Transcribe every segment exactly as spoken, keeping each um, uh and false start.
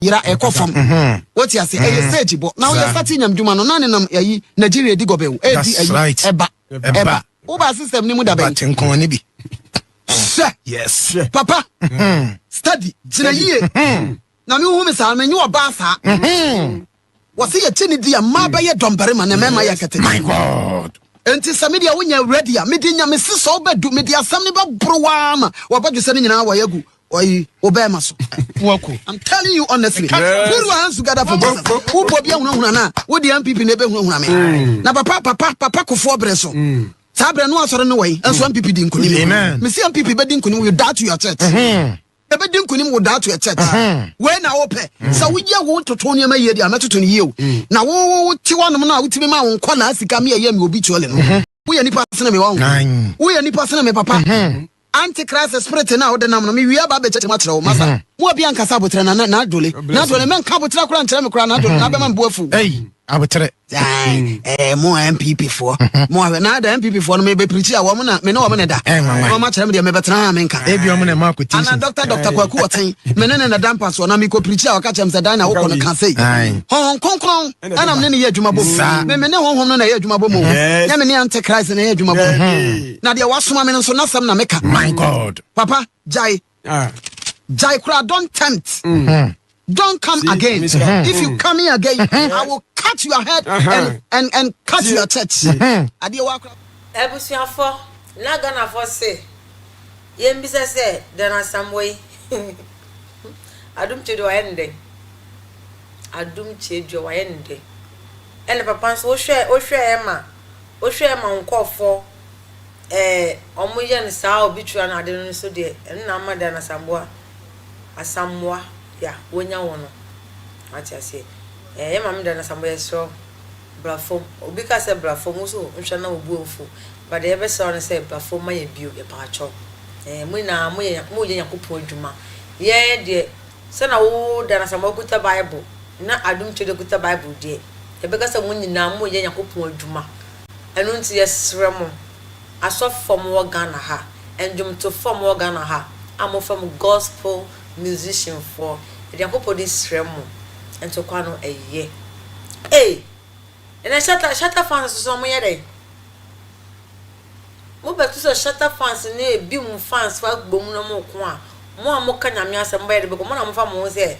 yera, ɛkɔ fam. Wote ase? Ɛyɛ stage bɔ. Na woyɛ starting nyamedwuma no, na nenam ayi, Nigeria di gɔbɛ o. Edi ayi, ɛba. Ɛba. Woba system no mu da bɛn? But nkɔɔ ne bi. Sɛ. Yes. Papa, study, gyina yie. Na mehu me saa, menye ɔbaa saa. Wɔse yɛkyi ne di a, mmaa bɛyɛ dɔmbarima na mmarima yɛ kɛtɛkɛ. My God. Enti sɛ me deɛ wonyɛ ready a, mede Nyame se sɛ wobɛdu, mede asɛm no bɛboro waa ma w'abɔdwesɛ no nyinaa wɔyɛ gu ɔyi, wo bɛrima so. Wɔko. I'm telling you honestly. Put your hands together for Jesus. Wobɔ bi ahunahuna no a, wode N P P na ɛbɛhunahuna me. Na papa, papa, papa Kofoɔ berɛ so. Saa berɛ no asɔre no wɔ yi, nso N P P di nkonim. Amen. Mese N P P bɛdi nkonim without your church. Ebedi nkonim without your church. Wei na wopɛ. Sɛ woyɛ wo toto nneɛma yie deɛ, mɛtoto no yie o. Na wo, wo, wote hɔnom no a wotumi ma wo nkwadaa sika, me ɛyɛ me obi tuale no. Woyɛ nipa sene me, wahu. Woyɛ nipa sene me, papa. Antichrist spirit no a wode nam no, mewie aba abɛkyerɛ mu akyerɛ wo, masa. Mo obi ankasa abotrɛ na, na, na adole. Na adole, menka abotrɛ koraa nkyerɛ me koraa, na adole, na abɛma me bo afu. Ei, abotrɛ. Ai, eh, mo N P P foɔ. Mo ahwɛ, na ada N P P foɔ no, mebɛ preach a, wɔn na, me ne wɔn na ɛda. Eh, nwanwa. Wɔn akyerɛ me deɛ, mebɛtena ha menka. Ebi wɔn na ɛma akɔti. Ana Doctor, Doctor Kwaku Ɔten, me ne no na ɛda mpa soɔ, na mekɔ preach a, ɔka kyerɛ me sɛ, "Dan na wokɔ no ka sei." Ai. Honhom Kronkron, ɛna me ne no yɛ adwuma bom. Saa. Me, me ne Honhom no na ɛyɛ adwuma bom o. Yes. Nyɛ me ne Antichrist na ɛyɛ adwuma bom. Yes. Na deɛ wasoma me no nso, n'asɛm na meka. My God. Papa, gyae. Ah. Gyae koraa, don't tempt. Don't come again. If you come here again, I will cut your head and, and, and cut your church. Adeɛ wa koraa. Abusuafo, na Ghanafoɔ se, yɛmmisa sɛ, dɛn asɛm wei? Adum Tsedu ayɛ ne dɛn? Adum Tsedu ayɛ ne dɛn? Ɛna papa nso, wohwɛ, wohwɛ ɛma, wohwɛ ɛma nkurɔfoɔ, eh, wɔyɛ no saa, obi tua no ade no nso deɛ, ɛno na ama Dan Asamoah, Asamoah, ya, wɔnya wɔn no. Ate aseɛ? Eh, yɛ maame Dan Asamoah, yɛsrɛ wo, bra fam. Obi ka sɛ bra fam, wo nso nhwɛ na obu mfu. But deɛ yɛbɛsrɛ wo ne sɛ bra fam ma yɛn bio, yɛpaatwɔ. Eh, mo nyinaa, moyɛ, moyɛ Nyankopɔn adwuma. Yɛ deɛ, sɛ na wo Dan Asamoah kuta Bible, na Adum Tsedu kuta Bible deɛ, yɛbɛka sɛ mo nyinaa moyɛ Nyankopɔn adwuma. Ɛno nti yɛsrɛ mo, asɔfoɔ a mowɔ Ghana ha, nnwomtofoɔ a mowɔ Ghana ha, a mofrɛ mo gospel musicianfoɔ, yɛde Nyankopɔn din srɛ mo, ntokwa no ɛyɛ. Ei! Ɛnɛ Shatta, Shatta fans nso moyɛ dɛn? Mobɛto sɛ Shatta fans ne ebi mu fans fo agbɔ mu na moko a, mo a moka Nyame asɛm bɛyɛ de bɛkɔ, mo na mofa mo ho sɛ,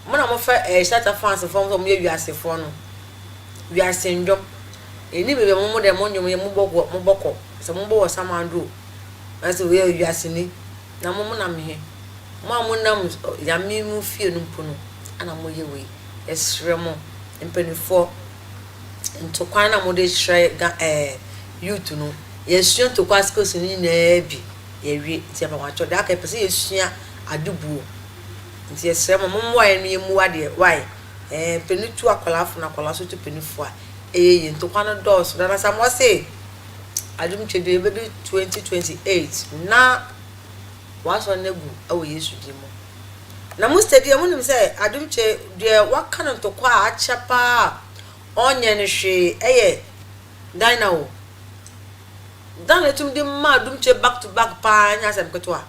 mo na mofa, eh, Shatta fans fo sɛ moyɛ wiasefoɔ no. Wiase ndwom. Ɛni baabi a mo, mo deɛ mo ndwom yɛ, mobɔkɔ, mobɔkɔ. Sɛ mobɔ wɔ Samandro. Ɛsɛ woyɛ wiase ni. Na mo, mo nam he. Mo a monam, ɔ, Nyame mu fie no mpo no, ana moyɛ wei. Yɛsrɛ mo, mpanimfoɔ, ntokwa na mode kyerɛ Ga-, eh, youth no. Yɛasua ntokwa skills no nyinaa bi. Yɛawie, nti yɛpɛ wɔatɔ. Da aka yɛpɛ sɛ yɛsua ade buo. Nti yɛsrɛ mo, mommoa yɛn no yɛmmua deɛ. Why? Eh, panin tu akwadaa fo na akwadaa nso tu panin fo a, ɛyɛ yie. Ntokwa no dɔɔso. Dana Samoa se, Adum Tsedu, yɛbɛdu twenty twenty-eight. Na wɔasɔ no agu wɔ Yesu din mu. Na mo stadium, monim sɛ Adum Tse deɛ waka no ntokwa a akyɛ paa a ɔnyɛ no hwee yɛ Dana o. Dana tumi de ma Adum Tse back to back paa, nyɛ asɛm ketewa.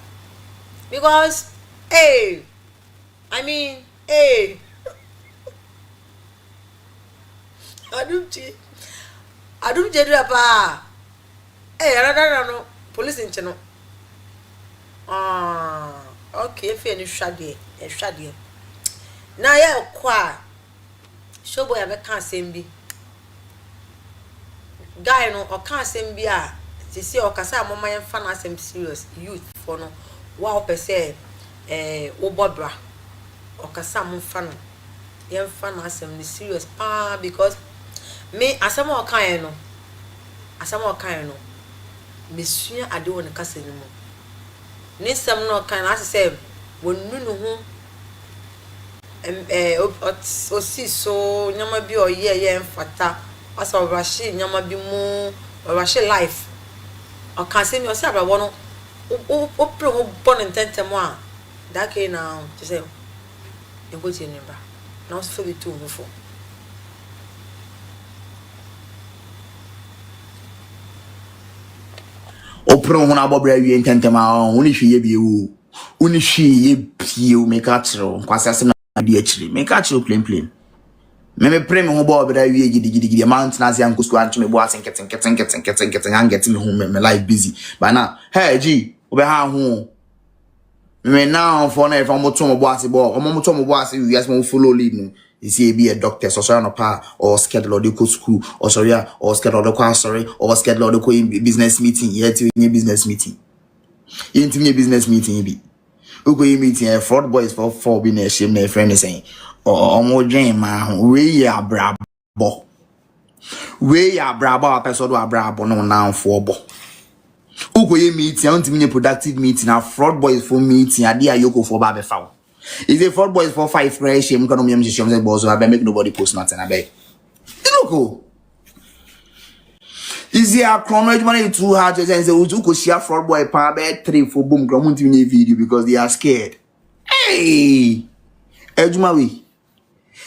Because, hey, I mean, hey. Adum Tse. Adum Tse dura paa. Eh, ara Dana no, police nkye no. Ah, okay, efie ni hwa deɛ, ɛhwa deɛ. Na yɛkɔ a, Showboy abɛka asɛm bi. Guy no, ɔka asɛm bi a, sisi ɔkasa a, moma yɛmfa n'asɛm serious, youth foɔ no. Wo a wopɛ sɛ, eh, wobɔ bra, ɔkasa a, momfa no. Yɛmfa n'asɛm no serious paa, because me, asɛm a ɔkaeɛ no, asɛm a ɔkaeɛ no, mesua ade wɔ ne kasa no mu. Ne nsɛm no a ɔkaeɛ no, asɛ sɛ wɔnu ne ho, ɛm, ɛ, ɔ-, ɔt-, ɔsii so, nneɛma bi a ɔyɛɛyɛ mfata, asɛ ɔrahye nneɛma bi mu, ɔrahye life. Ɔka asɛm bi, ɔsɛ abrabɔ no, wo, wo, wopere ho bɔ no ntɛntɛm a, that kind na, te sɛ, Nkotie ne ba. Na wo nso fa bi to wo ho fo. Wopere wo ho na abɔ bra wie ntɛntɛm a, wonni hwee yɛ bio. Wonni hwee yɛ bio, meka kyerɛ wo. Nkwasi asɛm na adeɛ akyiri. Meka kyerɛ wo plain plain. Me, me pere me ho bɔɔl bɛda wie gidigidigidi. Mantena ase ankɔ sukuu, antwe me bo ase nkɛtɛ, nkɛtɛ, nkɛtɛ, nkɛtɛ, nkɛtɛ, ankɛtɛ me ho, me, me life busy. But now, hey, G, wobɛha ho. Me, me nnamfoɔ na yɛfa mo to mo bo ase bɔɔl. Ɔmo mo to mo bo ase, wiase mo follow lead no. Esi ebi yɛ doctor, ɔsɔre anɔpa, ɔwɔ schedule ɔde kɔ sukuu, ɔsɔre a, ɔwɔ schedule ɔde kɔ asɔre, ɔwɔ schedule ɔde kɔ business meeting, yɛntumi nyɛ business meeting. Yɛntumi nyɛ business meeting bi. Wokɔyɛ meeting, ɛyɛ fraud boys foɔ, four bi na ɛhyiam na ɛfrɛ no sɛn. Ɔ-, ɔ-, ɔmo dwen mmaa ho. Wei yɛ abrabɔ. Wei yɛ abrabɔ a wopɛ sɛ ɔde w'abrabɔ ne wo nnamfoɔ bɔ. Wokɔyɛ meeting a wontumi nyɛ productive meeting a, fraud boys foɔ meeting, adeɛ a yokofoɔ ba abɛfa wo. Is a fraud boys foɔ five koraa ɛhyiam koraa na ɔmo yam hyehyɛ ɔmo sɛ, boss, abeg, make nobody post nothing, abeg. Look o. Is a akorɔno adwuma no yɛ too hard to sɛ sɛ wokɔhyia fraud boy paa bɛyɛ three four bom koraa, ɔmo ntumi nyɛ video because they are scared. Hey! Adwuma wei.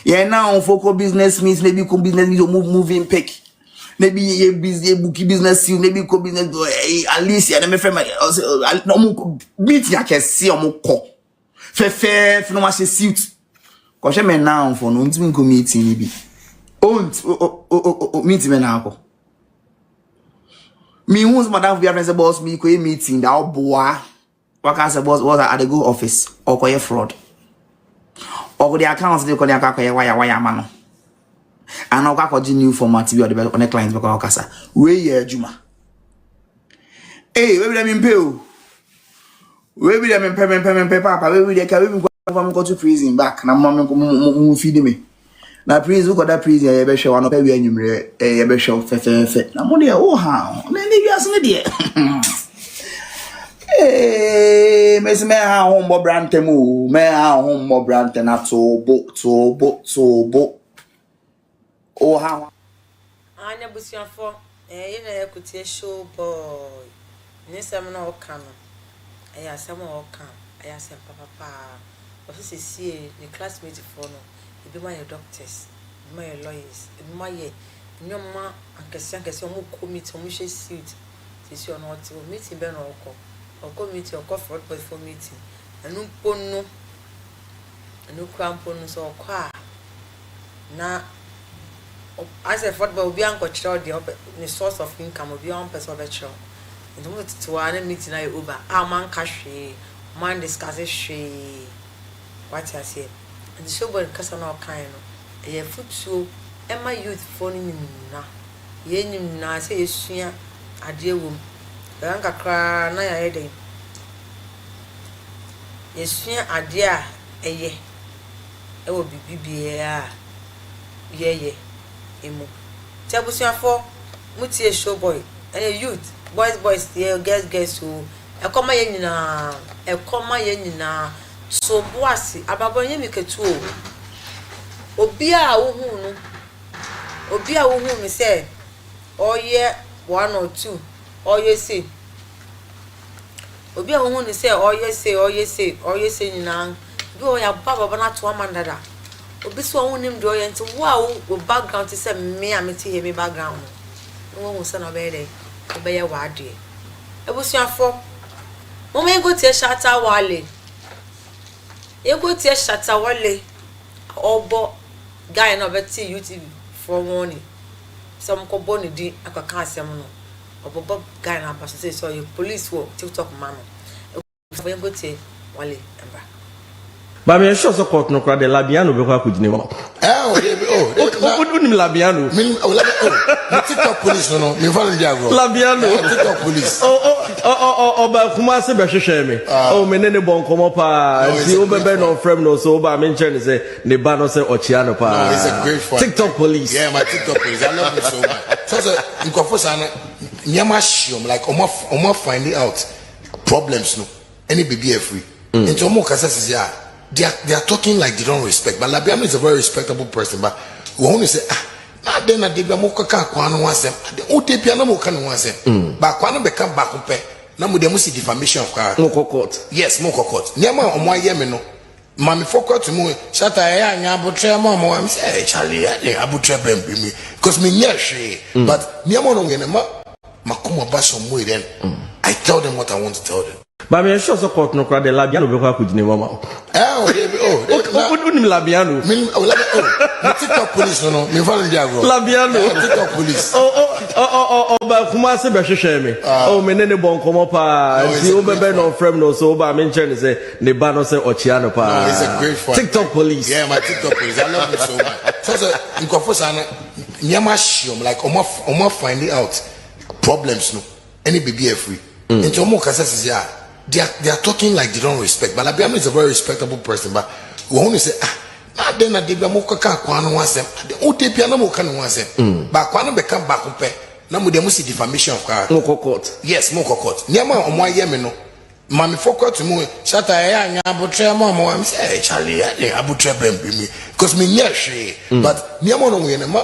Yɛn nnamfoɔ kɔ business meet, na ebi kɔ business meet, ɔmo moving pic. Na ebi yɛ bus-, yɛ book business suit, na ebi kɔ business, eh, Alicia, na mefrɛ me, ɔsɛ, eh, Al-, na ɔmo kɔ meeting akɛse, ɔmo kɔ. Fɛfɛɛfɛ, na ɔmo ahyɛ suit. Kɔhwɛ me nnamfoɔ no, ntumi nkɔ meeting no bi. Ɔnt-, o, o, o, o, o, meeting bɛn na akɔ. Me hu sɛ madam bi afrɛ sɛ boss, mekɔyɛ meeting da, ɔboa. Waka sɛ, boss, boss, I dey go office. Ɔkɔyɛ fraud. Ɔkɔde accounts ne kɔ ne akɔyɛ waya waya ama no. Anaa ɔkɔgye new format bi a ɔde bɛ, ɔne client bɛkɔ akɔkasa. Wei yɛ adwuma. Ee, wei bi deɛ mempɛ o. Wei bi deɛ mempɛ, mempɛ, mempɛ paapa. Wei bi deɛ ka, wei bi nkɔ, mfa me nkɔto prison back. Na mo, mo, mo, mo, mo feed me. Na prison, wokɔda prison a, yɛbɛhwɛ wo anɔpa wie anwumerɛ, eh, yɛbɛhwɛ wo fɛfɛɛfɛ. Na mo deɛ, woha ho. Na ɛne wiase no deɛ. Eh, mesi mɛha ho mmɔ bra ntɛm o, mɛha ho mmɔ bra ntɛm na too bo, too bo, too bo. Woha ho. Aane abusuafoɔ, eh, yei na yɛ Kotie Show Boy. Ne nsɛm na ɔka no, ɛyɛ asɛm a ɔka, ɛyɛ asɛm papa paa. Ɔse seesei ne classmate foɔ no, ebinom ayɛ doctors, ebinom ayɛ lawyers, ebinom ayɛ nneɛma akɛseakɛseɛ, wɔkɔ meeting, wɔhyɛ suit. Seesei ɔno ɔte hɔ, meeting bɛn na ɔkɔ? Ɔkɔ meeting, ɔkɔ fraud boy foɔ meeting. Ɛno mpo no, ɛno koraa mpo no sɛ ɔkɔ a, na ɔ-, asɛ fraud boy, obiara nkɔkyerɛ wo deɛ ɔpɛ, ne source of income, obiara mpɛ sɛ ɔbɛkyerɛ wo. Nti wɔtete hɔ a na meeting no ayɛ over a wɔanka hwee, wɔandiscuss hwee. Wate aseɛ? Nti Showboy kasa na ɔkaeɛ no, ɛyɛ afutuo ɛma youth foɔ no nyinaa. Yɛn nyinaa sɛ yɛsua adeɛ wɔ mu. Yɛanka koraa na yɛayɛ dɛn? Yɛsua adeɛ a ɛyɛ ɛwɔ biribi biara a yɛyɛ mu. Nti abusuafoɔ, motie Showboy, ɛyɛ youth, boys boys, yɛ girls girls o. Ɛkɔma yɛn nyinaa, ɛkɔma yɛn nyinaa. So bo ase, abrabɔ nyɛ mmirikatu o. Obi a wohu no, obi a wohu no sɛ ɔyɛ one or two, ɔyɛ sei. Obi a wohu no sɛ ɔyɛ sei, ɔyɛ sei, ɔyɛ sei nyinaa. Obi a ɔyɛ abɔ abrabɔ no ato ama no dada. Obi so a wonnim deɛ ɔyɛ nti wo a wo, wo background te sɛ me a mete yɛ me background no. Na woahu sɛ na ɔbɛyɛ dɛ, ɔbɛyɛ w'adeɛ. Abusuafoɔ, moma yɛnkɔtie Shatta Wale. Yɛnkɔtie Shatta Wale. Ɔbɔ guy na ɔbɛte youth foɔ wɔn ni. Sɛ wɔkɔbɔ ne din akɔka asɛm no. Ɔbɔbɔ guy na aba so sɛ sɛ ɔyɛ police wɔ TikTok ma no. Abusuafoɔ, yɛnkɔtie Wale mbra. Ba me ensure sɛ court no koraa deɛ Labiano bɛkɔ akɔgyina mu. Eh, oh, yeah, oh, yeah, o, o, wonim Labiano? Min, oh, Labi-, oh, me TikTok police no, no, me follow the agro. Labiano. Yeah, TikTok police. Oh, oh, oh, oh, oh, ɔba Kumasi bɛhwehwɛ me. Ah. Oh, me ne no bɔ nkɔmmɔ paa. No, he's a great fan. Nti wobɛbɛ no, frɛ me no, so woba me nkyɛn ne sɛ ne ba no sɛ ɔkyea no paa. No, he's a great fan. TikTok police. Yeah, my TikTok police. I love him so much. So, so, nkurɔfoɔ saa no, nneɛma hyeɛ wɔn, like, wɔn af-, wɔn find out problems no. Ɛne biribi a free. Mm. Nti wɔn kasa sisi a, they are, they are talking like they don't respect. But Labiano is a very respectable person. But wɔn sɛ, ah, na adɛn na debia mo kaka akwaa no ho asɛm. Adɛn, o debia na mo ka no ho asɛm. Mm. But akwaa no bɛka baako pɛ, na mo deɛ mo si defamation of character. Mo kɔ court. Yes, mo kɔ court. Nneɛma a wɔn ayɛ me no, ma me fɔ court mu, Shatta, ɛyɛ anya abotrɛ ma wɔn. I'm say, eh, Charlie, ɛyɛ abotrɛ bɛn bi mi. 'Cause me nyɛ hwee. Mm. But nneɛma no yɛ no ma, ma kuma ba some way then. Mm. I tell them what I want to tell them. But mi ensure sɛ court nɔ kwraa lɛ, Labiano bɛkɔ akɔgye ne mama. Eh, oh, David, oh, David, na, wonim Labiano? Minim, oh, Labi-, oh, mi TikTok police nɔ, nɔ, mifa no di agorɔ. Labiano. Eh, TikTok police. Oh, oh, oh, oh, oh, ɔba Kumasi bɛhwehwɛ mi. Ah. Oh, me ne no bɔ nkɔmmɔ paa. No, he's a great one. Nti wobɛbɛ no, frɛ me no, so woba a menkyerɛ no sɛ ne ba no sɛ ɔkyea no paa. No, he's a great one. TikTok police. Yeah, my TikTok police. I love him so much. So, so, nkurɔfo saa no, nneɛma ahye wɔn, like, wɔn af-, wɔn a find out problems no. Ɛne biribi a afiri. Mm. Nti wɔn kasa sisi a, they are, they are talking like they don't respect. But Labiano is a very respectable person. But wɔn hu sɛ, ah, na adɛn na da biara mokɔka akwaa no ho asɛm? Adɛn, o da biara na moka ne ho asɛm. Mm. But akwaa no bɛka baako pɛ, na mo deɛ mosi defamation of character. Mokɔ court. Yes, mokɔ court. Nneɛma a wɔn ayɛ me no, mamefo kɔ to mu, Shatta, ɛyɛ a nya abotrɛ ma mo. I'm say, "Hey, Charlie, ɛyɛ abotrɛ bɛn bi mi." Because menyɛ hwee. Mm. But nneɛma no wɔyɛ no ma,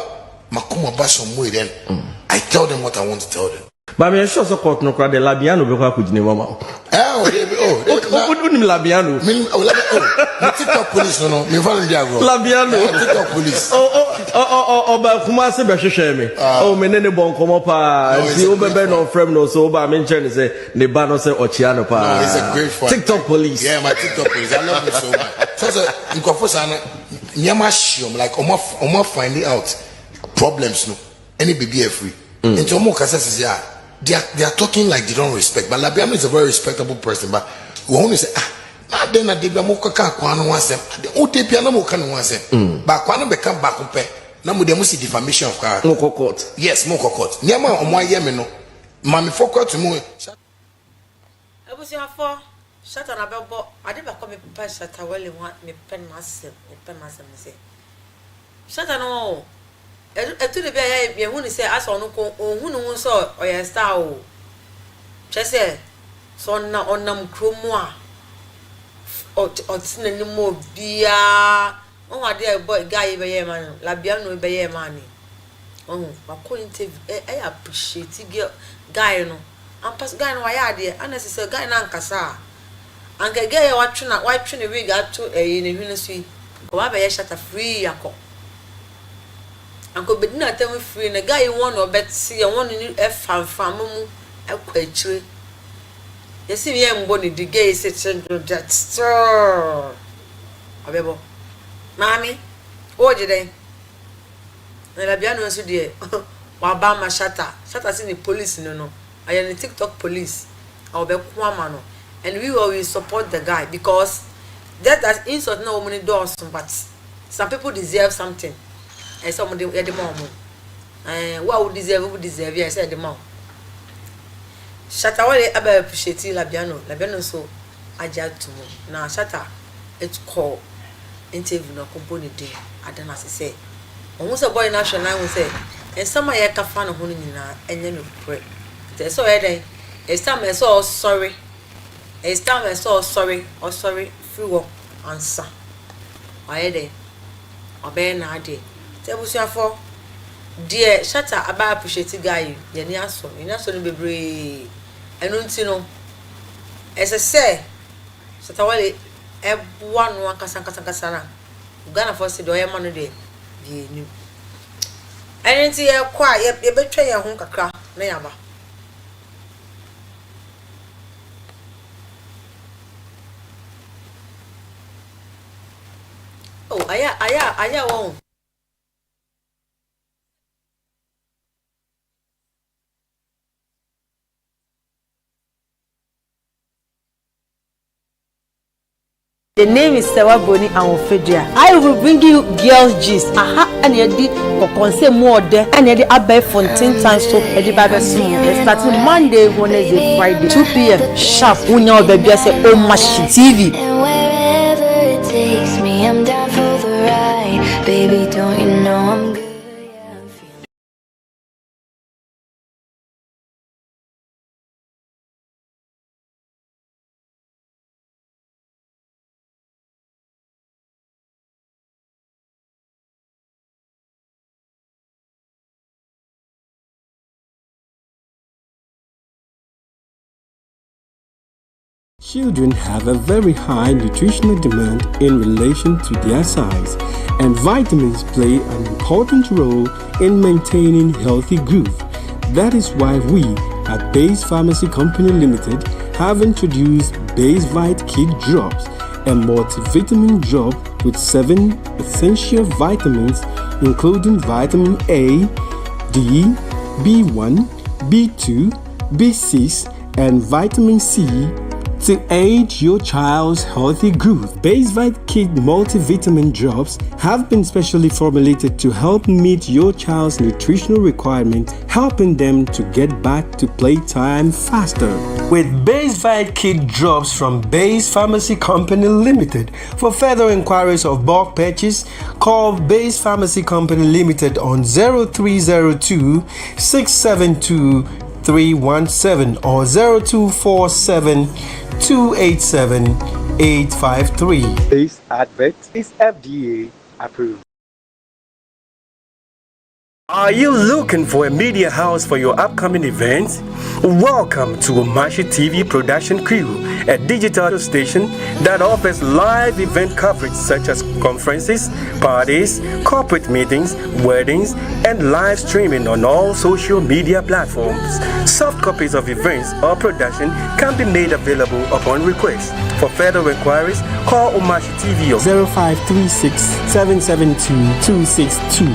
makoma ba some way then. Mm. I tell them what I want to tell them. But mi ensure sɛ court nɔ kwraa lɛ, Labiano bɛkɔ akɔgye ne mama. Eh, oh, David, oh, David, na, wonim Labiano? Minim, oh, Labi-, oh, mi TikTok police nɔ, nɔ, mifa no di agorɔ. Labiano. Eh, TikTok police. Oh, oh, oh, oh, oh, ɔba Kumasi bɛhwehwɛ mi. Ah. Oh, me ne no bɔ nkɔmmɔ paa. No, he's a great one. Nti wobɛbɛ no, frɛ me no, so woba a menkyerɛ no sɛ ne ba no sɛ ɔkyea no paa. No, he's a great one. TikTok police. Yeah, my TikTok police. I love him so much. So, so, nkurɔfo saa no, nneɛma ahye wɔn, like, wɔn af-, wɔn a find out problems no. Ɛne biribi a afiri. Mm. Nti wɔn kasa sisi a, they are, they are talking like they don't respect. But Labiano is a very respectable person. But wɔn hu sɛ, ah, na adɛn na da biara mokɔka akwaa no ho asɛm? Adɛn, o da biara na moka ne ho asɛm. Mm. But akwaa no bɛka baako pɛ, na mo deɛ mosi defamation of character. Mokɔ court. Yes, mokɔ court. Nneɛma a wɔn ayɛ me no, mamefo kɔ to mu. Abusuafoɔ, Shatta na bɛbɔ ade baako a mepɛ Shatta Wale ho a, mepɛ n'asɛm, mepɛ n'asɛm ne sɛ, Shatta no, ɛtu, ɛtu da bi a yɛ, yɛhu no sɛ asɛ ɔno ko, ɔnhu ne ho sɛ ɔyɛ star o. Kyerɛ sɛ, sɛ ɔna-, ɔnam kurom a, ɔt-, ɔte n'anim a obiara Ɔhu adeɛ a ɛbɔ guy yi bɛyɛɛ maa no, Labiano bɛyɛɛ maa no. Ɔhu, wakɔ interview, ɛ, ɛyɛ appreciate girl, guy no. Ampa so guy no wayɛ adeɛ, ana ɛsɛ sɛ guy no ankasa a. Anka guy yi a watwe na, watwe ne wig ato ɛyi ne hwene so yi, anka wabɛyɛ Shatta free akɔ. Anka obedi n'atɛm free na guy yi wɔn na ɔbɛte, wɔn ne no ɛfa mframa mu ɛkɔ akyire. Yɛse yɛmbɔ ne di, guy yi se kyerɛ no that still. Ɔbɛbɔ. Maame, wogye dɛn? Na Labiano nso deɛ, waba ama Shatta. Shatta se ne police no no, ɔyɛ ne TikTok police. A ɔbɛko ama no. And we will, we support the guy because that, that insult na wɔn ni dɔɔso, but some people deserve something. Ɛsɛ wɔn de, yɛde ma wɔn. Ɛɛ, wo a wo deserve, wo deserve, ɛsɛ yɛde ma wo. Shatta Wale aba appreciate Labiano, Labiano nso agye ato mu. Na Shatta etu kɔ interview na ɔkɔbɔ ne din ada no ase sɛ, ɔhu sɛ boy no ahwɛ na ahu sɛ nsɛm a yɛka fa ne ho no nyinaa ɛnyɛ nokorɛ. Nti ɛsɛ ɔyɛ dɛn? It's time ɛsɛ ɔsɔre. It's time ɛsɛ ɔsɔre, ɔsɔre firi hɔ ansa. Ɔyɛ dɛn? Ɔbɛyɛ n'adeɛ. Nti abusuafoɔ, deɛ Shatta aba appreciate guy yi, yɛn ani asɔ, yɛn ani asɔ no bebree. Ɛno nti no, ɛsɛ sɛ Shatta Wale ɛboa no ankasa, ankasa, ankasa na Ghanafoɔ se deɛ ɔyɛ ma no deɛ, deɛ ɛnim. Ɛno nti yɛkɔ a, yɛ-, yɛbɛtwa yɛn ho kakra na yɛaba. Oh, aya, aya, aya wɔn. The name is Sewa Boni Awofedua. I will be bringing you girls gist. Aha, ɛna yɛde kɔkɔnsɛ mu ɔdɛ, ɛna yɛde aba Fontain Time so, yɛde ba bɛso. Starting Monday, Wednesday, Friday, two p.m. sharp. Wonya wɔ baabi a sɛ Omashi T V. And wherever it takes me, I'm down for the ride. Baby, don't you know I'm good? Yeah, I'm feeling Children have a very high nutritional demand in relation to their size, and vitamins play an important role in maintaining healthy growth. That is why we at Base Pharmacy Company Limited have introduced Basevite Kid Drops, a multivitamin drop with seven essential vitamins, including vitamin A, D, B one, B two, B six, and vitamin C to aid your child's healthy growth. Basevite Kid multivitamin drops have been specially formulated to help meet your child's nutritional requirement, helping them to get back to playtime faster. With Basevite Kid Drops from Base Pharmacy Company Limited, for further inquiries of bulk purchase, call Base Pharmacy Company Limited on zero three zero two, six seven two, three one seven or zero two four seven, two eight seven, eight five three. This advert is F D A approved. Are you looking for a media house for your upcoming events? Welcome to Omashi T V production crew, a digital station that offers live event coverage such as conferences, parties, corporate meetings, weddings, and live streaming on all social media platforms. Soft copies of events or production can be made available upon request. For further inquiries, call Omashi T V on zero five three six, seven seven two, two six two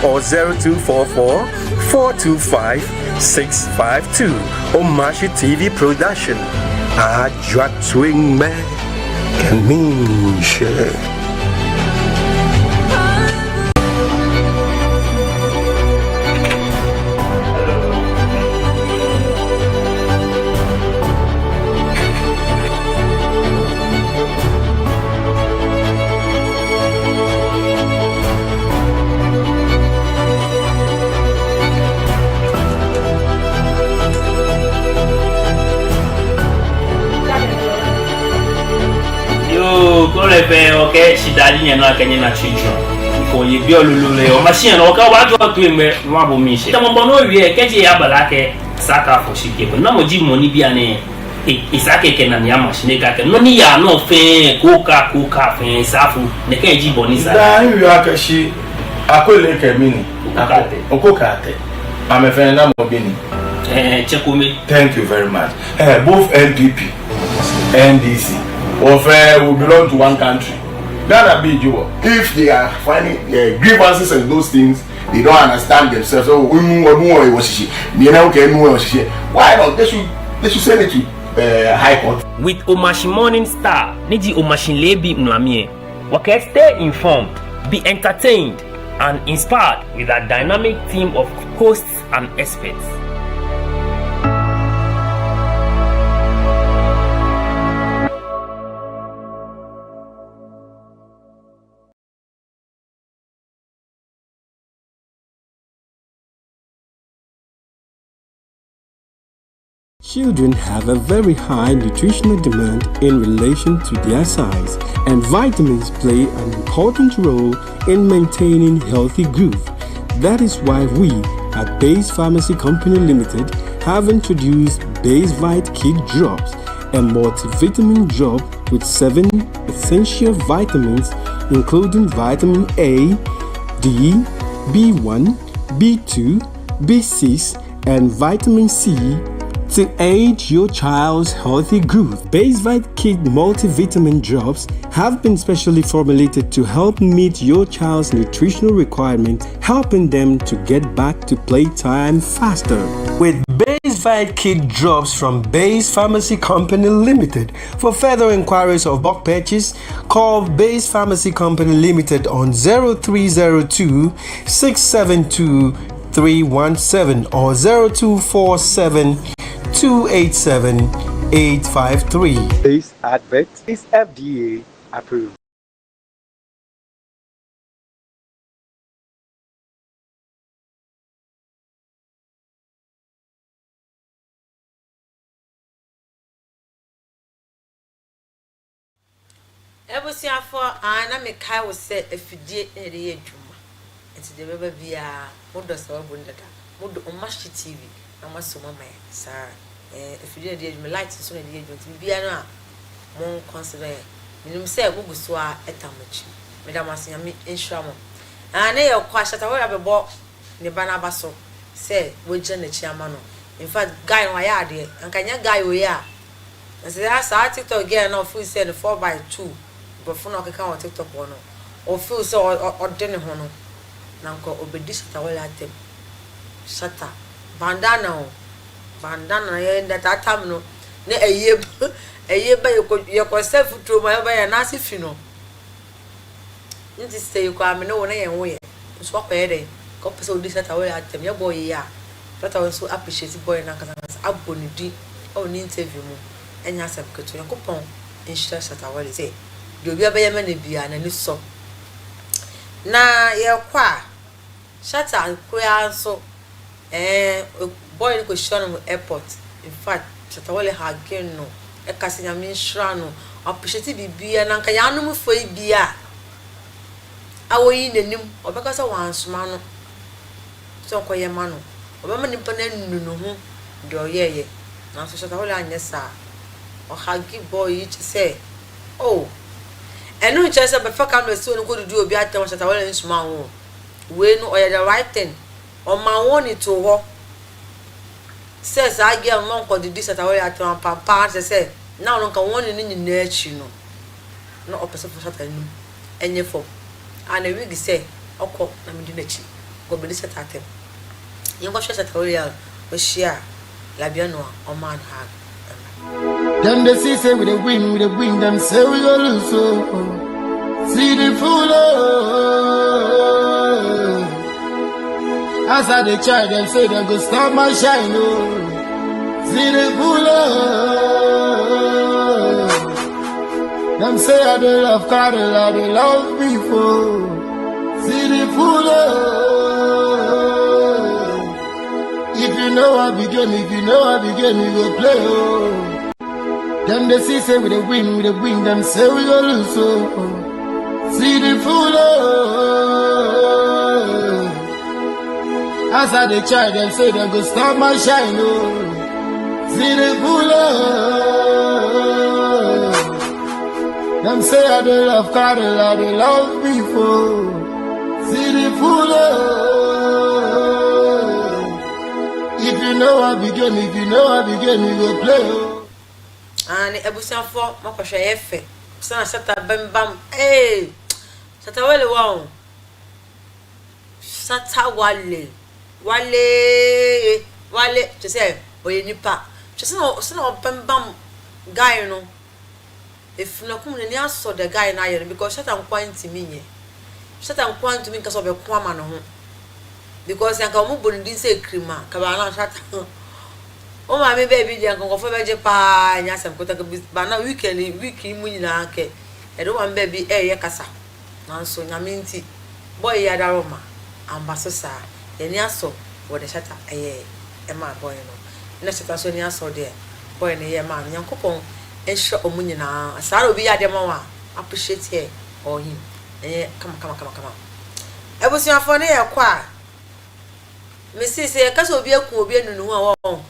or zero two four four, four two five, six five two. Omashi T V production. Ajwa twin man. Kɛ miishɛɛ. Yoo, kɔlɛ fɛɛ, okɛ shidaa ji nyɛnɔ akɛ nyɛna children. Ko ye bi olulu lɛ, Omashi nɔ, okɛ wa jɔ tu ŋmɛ, wa bo miishɛɛ. Tamɔ bɔ ni owie, kɛji abala kɛ, saka fɔ shi kɛ, namɔ ji mɔ ni bianɛ, e, e saka kɛ na ni Omashi nɛɛ kɛ, nɔ ni yaa nɔ fɛɛ, ko ka, ko ka fɛɛ, sa fo, nɛkɛ ji bɔ ni sa. Daa, miwie akɛ shi, Akwele kɛ mɛni? Oko Kate. Oko Kate. Amɛfɛɛ namɔ bii ni? Eh, Chekome. Thank you very much. Eh, both N P P, N D C, wɔfɛɛ, we belong to one country. Ghanabii ji wɔ. If they are finding, eh, grievances and those things, they don't understand themselves. Oh, enu wɔ, enu wɔ shishi. Ni ena okɛ enu wɔ shishi. Why not? They should, they should send it to, eh, High Court. With Omashi Morning Star, ni ji Omashi leebi ŋulami lɛ, wɔkɛɛ stay informed, be entertained, and inspired with our dynamic team of hosts and experts. Children have a very high nutritional demand in relation to their size, and vitamins play an important role in maintaining healthy growth. That is why we at Base Pharmacy Company Limited have introduced Basevite Kid Drops, a multivitamin drop with seven essential vitamins, including vitamin A, D, B one, B two, B six, and vitamin C to aid your child's healthy growth. Basevite Kid multivitamin drops have been specially formulated to help meet your child's nutritional requirement, helping them to get back to playtime faster. With Basevite Kid Drops from Base Pharmacy Company Limited. For further inquiries of bulk purchase, call Base Pharmacy Company Limited on zero three zero two, six seven two, three one seven or zero two four seven, two eight seven, eight five three. This advert is F D A approved. Abusuafoɔ, aa, na mekae wo sɛ afidie na yɛde yɛ adwuma. Nti deɛ ɛbɛba biara, modɔ sɛ wɔbɔ mu dada. Modɔ Omashi T V na moasɔ mu ama yɛn. Saa, eh, afidie na yɛde yɛ adwuma, light nso na yɛde yɛ adwuma. Nti biribiara no a, mo consider yɛn. Menim sɛ mogu so ara ta mo akyi. Meda mo ase, Nyame nhyira mo. Aa, na yɛkɔ a, Shatta Wale abɛbɔ ne ba no aba so sɛ wɔagyina n'akyi ama no. In fact, guy no wayɛ adeɛ. Anka nyɛ guy wei a, Ɛsɛ ya saa TikTok girl na ofeel sɛ no four by two. Bɔfo na ɔkeka wɔ TikTok hɔ no. Ofeel sɛ ɔ- ɔ- ɔde ne ho no. Na nka obedi Shatta Wale atɛm. Shatta. Bandana o. Bandana yɛ nda tata mu no. Na ɛyɛ ɛyɛ ba yɛkɔ yɛkɔ sɛ futuro ma yɛba yɛ n'ase fi no. Nti sɛ yɛkɔ amene wo na yɛn wo yɛ. Nso akɔyɛ dɛn? Ka ɔpɛ sɛ odi Shatta Wale atɛm. Yɛ bɔ yi a. Shatta Wale nso appreciate bɔ yi na ankasa ankasa abɔ ne di. Ɛwɔ ne interview mu. Ɛnyɛ asɛm ketewa. Nyankopɔn nhyira Shatta Wale sɛ deɛ obi abɛyɛ ma ne bia n'ani sɔ. Na yɛkɔ a Shatta koraa nso ɛɛ boy no kɔhyia no wɔ airport. In fact Shatta Wale hage no ɛka sɛ Nyame nhyira no. Appreciate biribiara na nka yɛanom fo yi bia a wɔyi n'anim ɔbɛka sɛ wɔansoma no sɛ ɔnkɔyɛ ma no. Ɔbɛma nipa no anu ne ho deɛ ɔyɛɛyɛ. Nanso Shatta Wale anyɛ saa. Ɔhage boy yi kyɛ sɛ oh ɛno nkyerɛ sɛ bɛfa camera si hɔ no kɔdidi obi atɛm. Shatta Wale nsoma wo. Wei no ɔyɛ the right thing. Ɔma wɔn ni to hɔ sɛ saa girl no nkɔdidi Shatta Wale atɛm ampampaa sɛ sɛ na ɔno nka wɔn ne nyinaa akyi no na ɔpɛ sɛ ɔfa Shatta anim ɛnyɛ fam. A na wig sɛ ɔkɔ na medi n'akyi kɔbɛdi Shatta atɛm. Yɛnkɔhwɛ Shatta Wale a ɔhyia a Labia no a ɔmaa no hag. Dem dey see say we dey win, we dey win. Dem say we go lose, oh. See the fool, oh. As I dey try, dem say dem go stop my shine, oh. See the fool, oh. Dem say I dey love Carol, I dey love before. See the fool, oh. If you know I be game, if you know I be game, you go play, oh. Dem dey see say we dey win, we dey win. Dem say we go lose, oh. See the fool, oh. As I dey try, dem say dem go stop my shine, oh. See the fool, oh. Dem say I dey love Carol, I dey love before. See the fool, oh. If you know I be game, if you know I be game, you go play, oh. Aane abusuafoɔ, mɔkɔhwɛ yɛ fɛ. Sɛ na Shatta bɛmbam. Ee, Shatta Wale wa o. Shatta Wale. Wale. Wale. Kyerɛ sɛ ɔyɛ nipa. Kyerɛ sɛ na ɔ- sɛ na ɔbɛmbam guy no. Efi na kum n'ani asɔ the guy no ayɛ no because Shatta nkoa ntumi nyɛ. Shatta nkoa ntumi nka sɛ ɔbɛko ama ne ho. Because anka wɔbɔ ne din sɛ Kirima, kaba na Shatta. Wo maame baabi deɛ anka nkurɔfoɔ bɛgye paa, nyɛ asɛm kota kɛ bi ba na weekend week yi mu nyinaa kɛ. Ɛde wo maame baabi ɛyɛ kasa. Nanso Nyame nti, boy yi adaro ma, amba so saa, yɛni asɔ wɔ deɛ Shatta ɛyɛ ɛma boy no. Na Shatta nso ani asɔ deɛ boy no yɛ ma no. Nyankopɔn nhyɛ ɔmo nyinaa. Saa na obi yɛ adeɛ ma wo a, appreciate yɛ ɔhin. Ɛyɛ kama kama kama kama. Abusuafoɔ ne yɛ kɔ a, mesi sɛ yɛka sɛ obi aku obi anu ne ho a wɔn.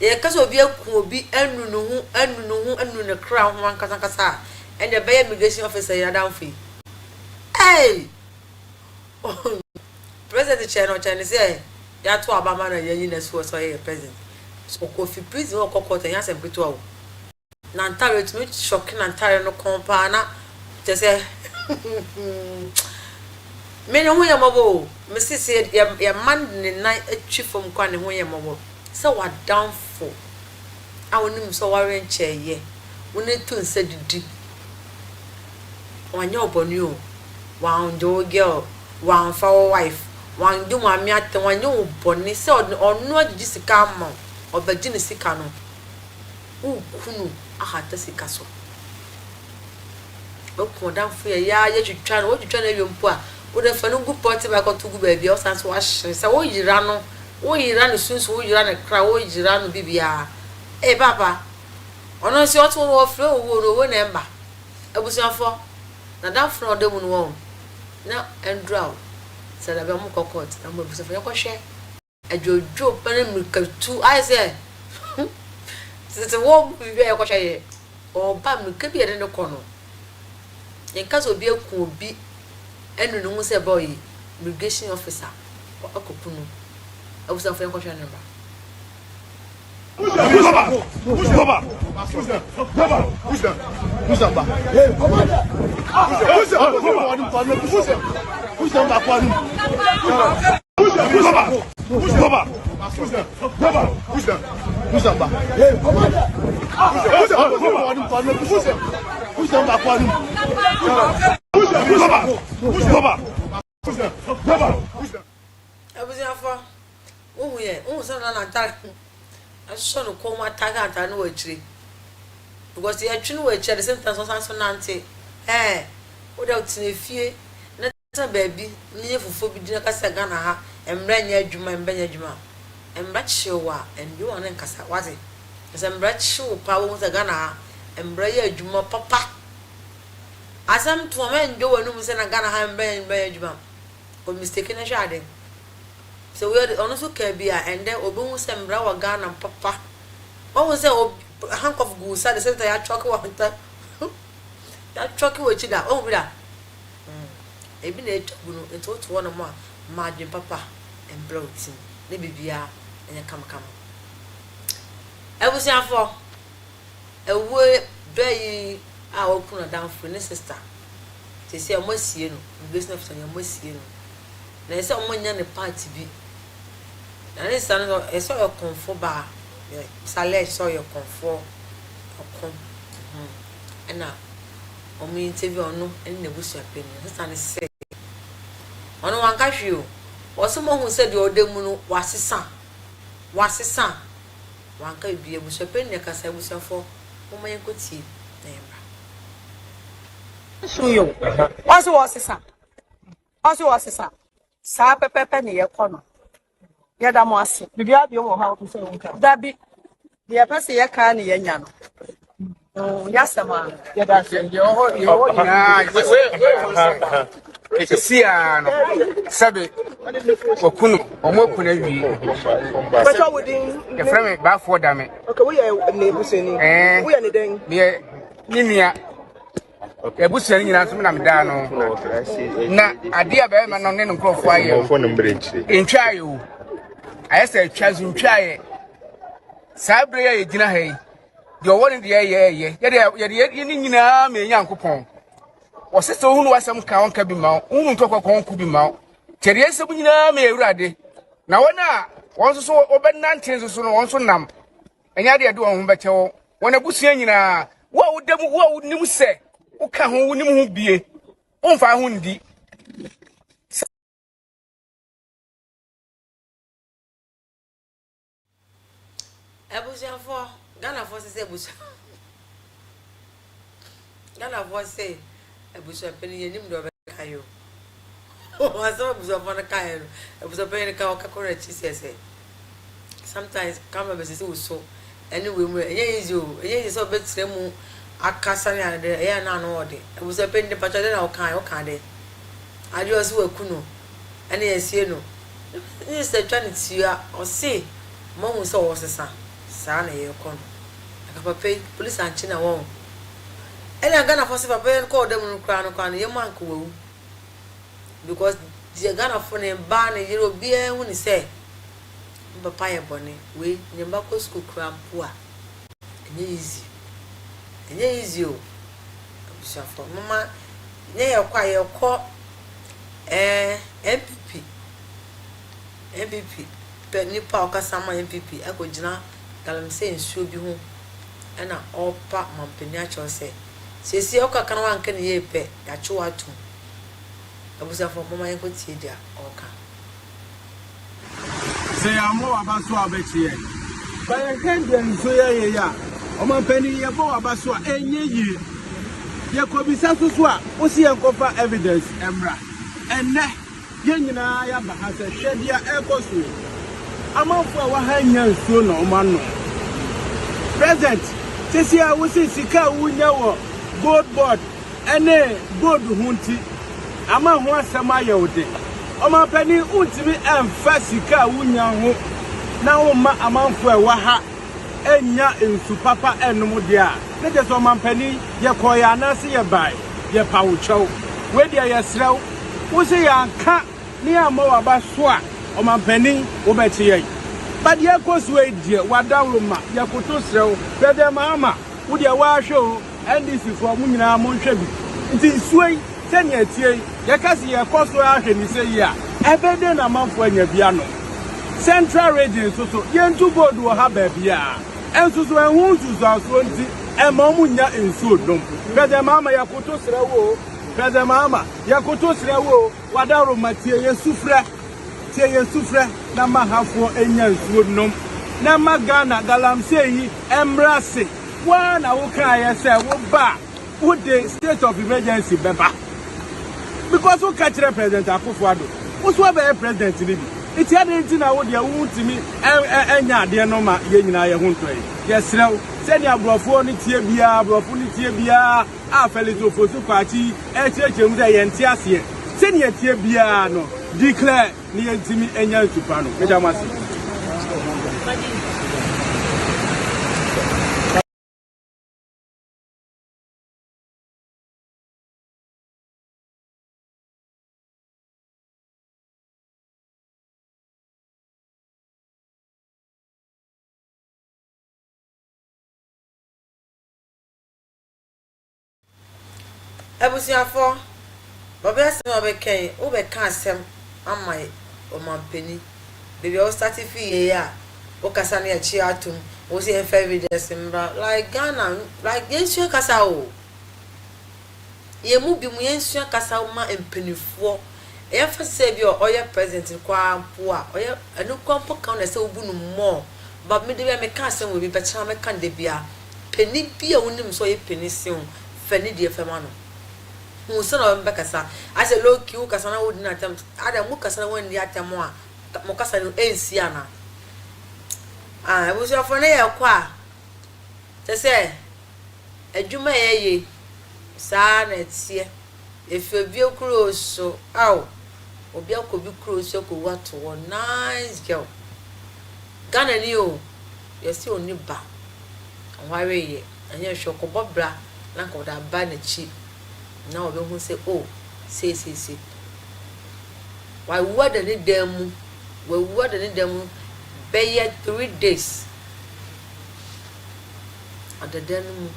Yɛka sɛ obi aku obi anu ne ho, anu ne ho, anu ne kra ho ankasa ankasa a, ɛnna ɛbɛyɛ immigration officer yɛ adamfo yi. Hey! President kyerɛ no, ɔkyerɛ no sɛ yɛato aba ma no a yɛayi no asi hɔ sɛ ɔyɛ yɛ president. So ɔkɔ fi prison ɔkɔ court, ɛnyɛ asɛm ketewa o. Nantare tumi shock Nantare no kɔn paa na kyɛ sɛ me ne ho yɛ mmɔbɔ o. Mese sɛ yɛ yɛ mma ne nan atwi fam kɔ a ne ho yɛ mmɔbɔ sɛ w'adamfo a wonim sɛ ɔware nkyɛeɛ wo ne to nsa didi. Wanyɛ wo bɔne o. Wangye wo girl, wamfa wo wife, wangye wo maame atɛm, wanyɛ wo bɔne sɛ ɔno agyegye sika ama wo, ɔbɛgye ne sika no. Woku no ahata sika so. Woku ɔdamfo yɛ yaa yɛtwitwa no, wotwitwa no awie mpo a, wode fa no gu pɔte ba kɔto gu baabi a wosan so wahyere sɛ woyera no, woyera no sunsu, woyera no kra, woyera no bibiaa. Ee papa, ɔno nso ɔto no wɔfrɛ owuo no, owuo na ɛmba. Abusuafoɔ, n'adamfo na ɔda mu no wɔn na ɛndura o. Sɛ dabi ɔmo kɔ court na ɔmo abusuafoɔ yɛkɔhwɛ. Adwodwo pɛ ne mmirikatu ayɛ sɛ tete wɔ biribi a yɛkɔhwɛ yɛ ɔba mmirika bi a yɛde ne kɔ no. Yɛnka sɛ obi aku obi anu ne ho sɛ bɛyɛ immigration officer akɔku no. Abusuafoɔ yɛnkɔhwɛ ne mba. Go back. Go back. Push them. Go back. Push them. Push them back. Hey, come on. Push them. Push them. Push them. Push them back. Push them. Go back. Push them. Go back. Push them. Go back. Push them. Push them back. Hey, come on. Push them. Push them. Push them. Push them back. Push them. Go back. Push them. Go back. Push them. Go back. Push them. Abusuafoɔ, wohu yɛ, wohu sɛ na n'atade, asosɔ no kɔn mu atake atade no wɔ akyire. Because yɛtwe no wɔ akyire, at the same time, so san so nante. Ɛɛ, wode wotena fie, na tena baabi, na yɛ fufuo bi di na ka sɛ Ghana ha, mmara nyɛ adwuma, mmara nyɛ adwuma. Mmara kye wo a, ɛnde wo ne nkasa, wate? Sɛ mmara kye wo paa, wohu sɛ Ghana ha, mmara yɛ adwuma papa. Asɛm toɔ, mɛndwo w'anum sɛ na Ghana ha mmara nyɛ, mmara nyɛ adwuma. O mistake na hwɛ ade. Sɛ woyɛ de, ɔno nso kaa bi a, ɛndɛ obehu sɛ mmara wɔ Ghana papa. Wahu sɛ o handcuff gu wo nsa, the same time yɛatwɔke w'ahinta. Yɛatwɔke w'akyi da. Wahu bi da? Mm. Ebi na etwa gu no, nti wote hɔ nom a, ma adwene papa mmra wo tirim, na biribiara nyɛ kamakama. Abusuafoɔ, awuo bɛyi a wɔaku n'adamfo ne sister. Seesei wɔasie no, immigration officer ni wɔasie no. Na ɛsɛ sɛ wɔnya ne part bi. Na ne sister no, ɛsɛ sɛ ɔyɛ kɔmfo baa. Sale ɛsɛ sɛ ɔyɛ kɔmfo, ɔko. Mhm. Ɛna wɔn interview ɔno ne n'abusua panyin. Sister no sɛ, ɔno wanka hwee o. Wɔse wɔahu sɛ deɛ ɔda mu no, wasesa. Wasesa. Wanka biribiara, abusua panyin na ɛkasa, abusuafoɔ, momma yɛnkɔtie na yɛmmra. Nso yo, ɔse wɔsesa. Ɔse wɔsesa. Saa pɛpɛɛpɛ ne yɛkɔ no. Yɛda mo ase. Biribiara bio wɔ ha a wopɛ sɛ wonka? Dabi. Deɛ yɛpɛ sɛ yɛka ne yɛanya no. Mm, yɛasɛm a. Yɛda ase. Deɛ ɛwɔ hɔ, deɛ ɛwɔ hɔ nyinaa, yɛsɛ. Sisi a no, sɛbe, wɔaku no, wɔaku no awie. Bɛtɔ wo din? Yɛfrɛ me Baafoɔ Dame. Okay, woyɛ ne busuani? Ɛɛ. Woyɛ ne dɛn? Meyɛ ne nua. Abusua no nyinaa nso, me na medaa no. Na adeɛ a barima no ne ne nkurɔfoɔ ayɛ no, ntwaeɛ o. Ayɛ sɛ atwa nso ntwaeɛ. Saa berɛ yi a yɛgyina ha yi, deɛ ɔwɔ no deɛ yɛyɛ, yɛde, yɛde yɛn nyinaa ma Nyankopɔn. Ɔse sɛ wohunu w'asɛm ka, ɔnka bi ma wo. Wohunu ntɔkwa ka, ɔnko bi ma wo. Kyɛ deɛ nsɛm nyinaa ma Awurade. Na wɔn a wɔn nso so wɔbɛnante nso so no, wɔn nso nam. Ɛnyɛ adeɛ a ɛde wɔn ho bɛkyɛ wo. Wɔn abusua nyinaa, wo a woda mu, wo a wonim sɛ woka ho, wonim ho bie, womfa ho ndi. Abusuafoɔ, Ghanafoɔ se sɛ abusua, Ghanafoɔ se abusua panyin, yɛnim deɛ ɔbɛka yɛ o. Asɛm abusuafoɔ no kaeɛ no, abusua panyin no ka, ɔka kɔrɔ akyi sɛ sɛ sometimes camera bɛsisi wo so. Anyway mu, ɛnyɛ easy o, ɛnyɛ easy sɛ wobɛtena mu akasa ne ade, ɛyɛ na ano ɔde. Abusua panyin de, mpakyɛ, dɛn na wokaeɛ, wokaa dɛn? Adeɛ ɔse wɔaku no, ɛna yɛasie no. Ne sɛ twa ne ti a, ɔse, moahu sɛ wɔsesa, saa na yɛkɔ no. Aka papa yi, polisi ankye na wɔn. Ɛna Ghanafoɔ se papa yi kɔɔ ɔda mu no koraa no koraa no, yɛn mu anka wawu. Because deɛ Ghanafoɔ ne mma ne yere obiara hu ne sɛ, me papa yɛ bɔne, wei, ne mma kɔ sukuu koraa mpo a, ɛnyɛ easy. Ɛnyɛ easy o. Abusuafoɔ, mama, nyɛ yɛkɔ a yɛkɔ, ɛɛ, N P P. N P P pɛ, nipa a ɔkasa ma N P P akɔgyina galamsey nsuo bi ho, ɛna ɔrepa mampanin akyerɛ sɛ, seesei ɔka kan wanka ne yie pɛ, yɛakye wo atom. Abusuafoɔ, momma yɛnkɔtie deɛ ɔreka. Sɛ yɛammɔ w'aba so a, wobɛkye yɛn. Ba yɛnhwɛ deɛ nsuo yi ayɛ yi a, ɔmampanin, yɛbɔ w'aba so a, ɛnyɛ yie. Yɛkɔbisa nso so a, wose yɛnkɔfa evidence mmra. Ɛnnɛ, yɛn nyinaa yɛaba ha sɛ hwɛ deɛ ɛrekɔ so yi. Amanfoɔ a wɔha nnya nsuo na wɔanom. President, sisi a wose sika a wonya wɔ gold board ɛne gold ho nti, ama ho asɛm ayɛ wo den. Ɔmampanin, wontumi ɛmfa sika a wonya ho na womma amanfoɔ a ɛwɔ ha ɛnya nsu papa ɛnom deɛ a, na kyerɛ sɛ ɔmampanin, yɛkɔeɛ anaasɛ yɛbaeɛ, yɛpa wo kyɛw. Wei deɛ yɛsrɛ wo, wose yɛanka ne ammɔ w'aba so a, ɔmampanin, wobɛkye yɛn. Ba deɛ ɛkɔ soɔ yi deɛ, wɔadaworo ma, yɛkoto srɛ wo, President Mahama, wo deɛ woahwɛ o, N D C foɔ mo nyinaa monhwɛ bi. Nti nsuo yi, sɛdeɛ ɛteɛ yi, yɛka se yɛkɔ so ara hwɛ no sɛɛ yi a, ɛbɛyɛ dɛn na amanfoɔ anya bi anom? Central Region nso so, yɛntu board wɔ ha baabiara. Nso so ɛho nsunsuansoɔ nti, ɛmma wɔn nnya nsuo nnom. President Mahama, yɛkoto srɛ wo o, President Mahama, yɛkoto srɛ wo o, wɔadaworo ma, tie yɛn sufrɛ. Tie yɛn sufrɛ na ma hafoɔ anya nsuo nom. Na ma Ghana galamsey yi mmra ase. Wo ara na wokaeɛ sɛ woba a, wode state of emergency bɛba. Because woka kyerɛ President Akufo-Addo, wo nso woabɛyɛ president no bi. Nti adɛn nti na wo deɛ wontumi ɛ-, ɛ-, ɛnyɛ adeɛ no ma yɛn nyinaa yɛn ho ntɔ yɛn? Yɛsrɛ wo, sɛnea aborɔfoɔ no tie biara, aborɔfo no tie biara, a Felix Ofosu Kwakye yi ɛkyerɛkyerɛ mu sɛ yɛnte aseɛ. Sɛnea ɛteɛ biara no, declare na yɛntumi anya nsu pa nom. Meda mo ase. Abusuafoɔ, baabi asɛm a wɔbɛka yi, wobɛka asɛm ama ɔmampanin. Baabi a wo start firi yɛ yi a, wokasa no yɛkye atom, wose yɛmfa evidence mmra. Like Ghana, like yɛnsua kasa o. Yɛn mu binom yɛnsua kasa mma mpaninfoɔ. Yɛmfa sɛ bi a ɔyɛ president no koraa mpo a, ɔyɛ, ɛno koraa mpo ka ho na ɛsɛ wobu no mmɔ. But me da bi a meka asɛm wɔ bi, bɛkyerɛ mɛka no da bi a, panin bi a wonim sɛ ɔyɛ panin sen wo, fa ne deɛ fa ma no. Hu sɛ na ɔbɛkasa. Asɛ low key, wokasa na wodi no atɛm. Ada mokasa na woanni atɛm a, mo kasa no ɛnsi anaa? Ah, abusuafoɔ, na yɛkɔ a, kyerɛ sɛ, adwuma a yɛyɛ, saa na ɛteɛ. Efi obi akuro so, ao, obi akɔ obi kuro so akɔwu ato hɔ, nice girl. Ghanani o, yɛse ɔnni ba, ɔnwareeɛ, ɛnyɛ hwɛ ɔkɔbɔ bra, na anka ɔde aba n'akyi, na ɔbɛhu sɛ, o, sei, sei, sei. Wawu ada ne dan mu, wawu ada ne dan mu bɛyɛ three days. Ada dan no mu.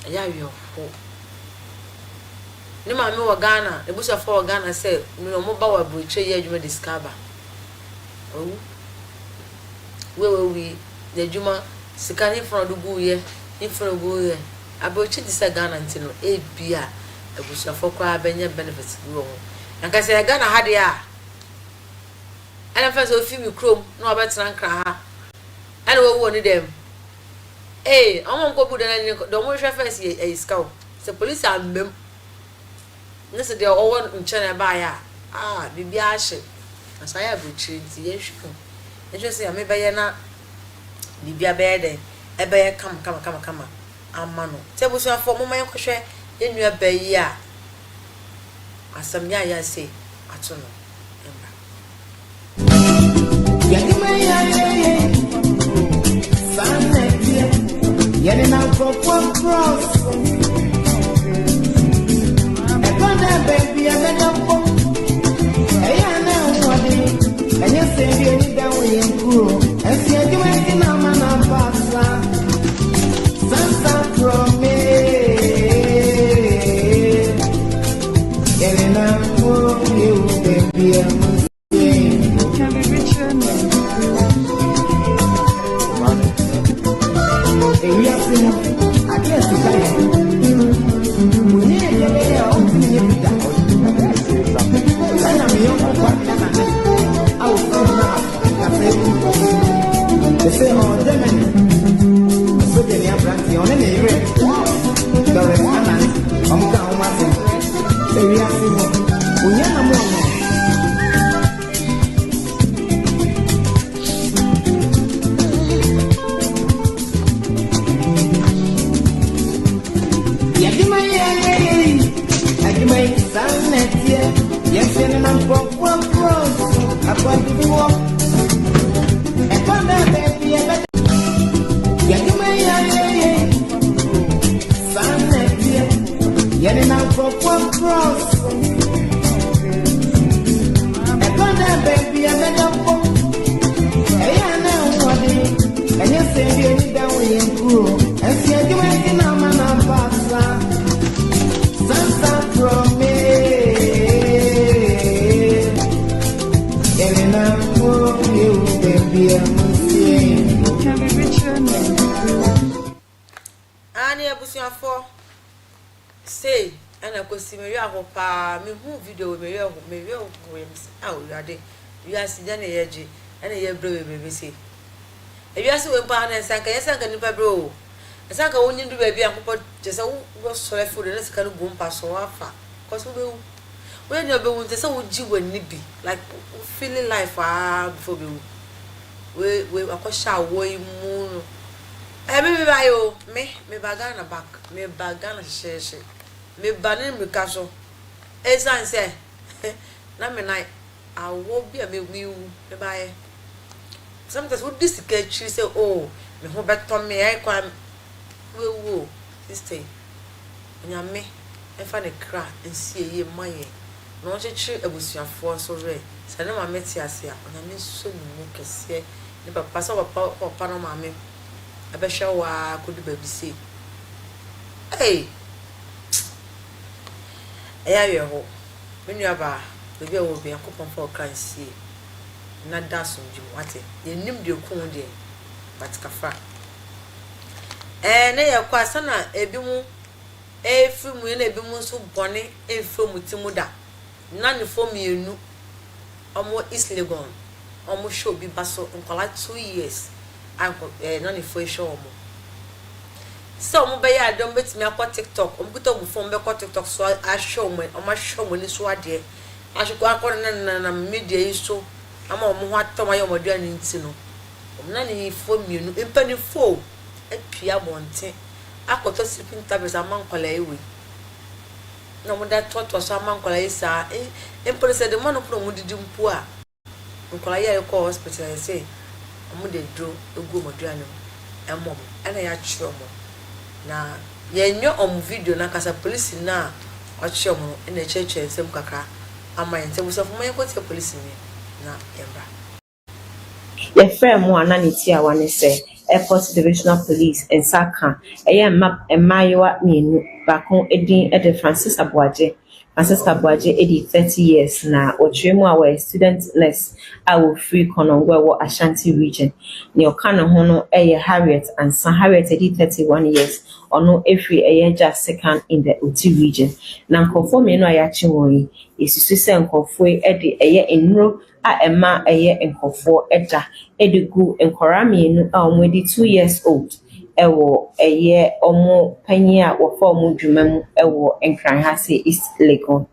Ɛyɛ awerɛhoɔ. Ne maame wɔ Ghana, n'abusuafoɔ wɔ Ghana sɛ, ne wɔn ba wɔ aburokyire yɛ adwuma de sika aba. Wawu. Wei, wei, wei, n'adwuma, sika ne fɔlɔ do guiɛ, ne fɔlɔ guiɛ. Aburokyire te sɛ Ghana nti no, ebia abusuafoɔ koraa bɛnyɛ benefit bi wɔ ho. Na nka sɛ yɛ Ghana ha deɛ a, ɛna fɛn sɛ ofi me kurom na wabɛtena Nkran ha. Ɛna wawu wɔ ne dan mu. Ee, wɔn a wɔkɔbu dan no ani no, deɛ wɔhwɛ first yɛ, ɛyɛ sika o. Sɛ polisi ammam. Ne sɛ deɛ ɔwɔ nkyɛn na ɛbaeɛ a, ah, biribiara ahye. Na saa yɛ aburokyire nti, yɛnhwɛ ho. Yɛnhwɛ sɛ Nyame bɛyɛ na biribiara bɛyɛ dɛn? Ɛbɛyɛ kama, kama, kama, kama ama no. Nti abusuafoɔ, momma yɛnkɔhwɛ yɛn nua baa yi a asɛm yɛ a yɛase ato no mmra. Yɛde ma yɛ ayɛyɛ, saa na ɛteɛ. Yɛde na nkurɔfoɔ cross. Ɛkɔ na baabi a bɛda mpo. Ɛyɛ a na ɛho ɔden. Ɛnyɛ sɛ bi ani da wɔ yɛn kuro. Ɛsi adwuma nti na ama na aba asa. Sansa from me. Yɛde na nkurɔfoɔ yɛ wo baabi a mo. Yɛde ma yɛ ayɛyɛ, adwuma yi saa na ɛteɛ. Yɛse no na nkurɔfoɔ korɔ, akwantufoɔ. Ɛkɔ na baabi ɛbɛda. Yɛde ma yɛ ayɛyɛ. Saa na ɛteɛ, yɛde na nkurɔfoɔ cross. Ɛkɔ na Ani abusuafoɔ, sei, ɛna kɔsi me werɛ ho paa, mehu video wei me werɛ ho, me werɛ ho yɛ me sɛ, ao, Awurade, wiase deɛ na yɛgye, ɛna yɛbrɛ bebrebe sei. Ewiase wei mpo a na ɛsɛ anka, yɛsɛ anka nipa brɛ o. Ɛsɛ anka wonyi du baabi a nkopɔ kyɛ sɛ wo, wosɔre afiri wo deɛ na sika no gu mpa so wafa. Kɔsi wobɛwu. Woyɛ nea ɔbɛwu nti sɛ wogye w'ani bi, like, wo feeling life aa before bɛwu. Wei, wei, akɔhyɛ awɔ yi mu no. Ɛɛ, me, me ba yi o, me, me ba Ghana back, me ba Ghana hyɛhyɛhyɛ, me ba ne mmirika so. Ɛsiane sɛ, na me nan awɔ bi a me, me wu, me ba yɛ. Sometimes wodi sika akyiri sɛ, oh, me ho bɛtɔ me, ɛyɛ kwa, wobɛwu o, sister yi. Onyame mfa ne kra nsi eyi mma yɛn, na ɔnkyekyere abusuafoɔ nso werɛ. Sɛ ne maame te ase a, Onyame nsɔ ne mu kɛseɛ. Ne papa, sɛ papa, papa no maame ɛbɛhwɛ wo ara kɔdu baabi sei. Ei! Ɛyɛ awerɛhoɔ. Me nuabaa, baabi a wowɔ biara, Nyankopɔn mfa wo kra nsie na da asomdwe mu, wate? Yɛnnim deɛ ɔku wo deɛ, but kafra. Ɛɛ, na yɛkɔ a, sɛ na ebinom ɛfiri mu yɛ na ebinom nso bɔne ɛmfiri wɔn ti mu da. Nannifoɔ mmienu, wɔn wɔ East Legon, wɔn hyɛ obi ba so, nkwadaa two years, a nkɔ, ɛɛ, nannifoɔ yi hyɛ wɔn. Sɛ wɔn bɛyɛ adeɛ, wɔn bɛtumi akɔ TikTok, wɔn kuta wɔn phone, bɛkɔ TikTok so a-, ahwɛ wɔn, wɔn ahwɛ wɔn ani so adeɛ, ahwɛ kɔ akɔ nenam media yi so, ama wɔn ho atɔ wɔn ayɛ wɔn aduane nti no. Wɔn nannifoɔ mmienu, mpanimfoɔ o, apue abɔnten akɔtɔ sleeping tablets ama nkwadaa yi wei. Na wɔde atoatoa so ama nkwadaa yi saa. E, mpo no sɛ de ma no mpo na wɔdidi mpo a, nkwadaa yi a ɛkɔ hospital yɛ sɛ wɔde aduro agu wɔn aduane mu, ɛmmɔ wɔn, ɛna yɛakyerɛ wɔn. Na yɛnyɛ wɔn video no ankasa, polisi no a ɔkyerɛ wɔn no na ɛkyerɛkyerɛ nsɛm kakra ama yɛn. Nti abusuafo, ma yɛnkɔtie polisi no na yɛmmra. Yɛfrɛɛ mo a na ne tiawa ne sɛ Airport Divisional Police nsa ka ɛyɛ mma mmaayewa mmienu, baako din de Francisca Boagye. Francisca Boagye adi thirty years na wɔkyerɛ mu a wɔyɛ student nurse a wɔfiri Konongo a ɛwɔ Ashanti Region. Nea ɔka ne ho no yɛ Harriet Ansa. Harriet adi thirty-one years, ɔno firi ɛyɛ Jasekan in the Oti Region. Na nkurɔfoɔ mmienu a yɛakye wɔn yi, yɛsusu sɛ nkurɔfoɔ yi de ɛyɛ nnuro a ɛma ɛyɛ nkurɔfoɔ da de gu nkwadaa mmienu a wɔadi two years old wɔ ɛyɛ wɔn panyin a wɔfa wɔn dwuma mu wɔ Nkran ha sɛ East Legon.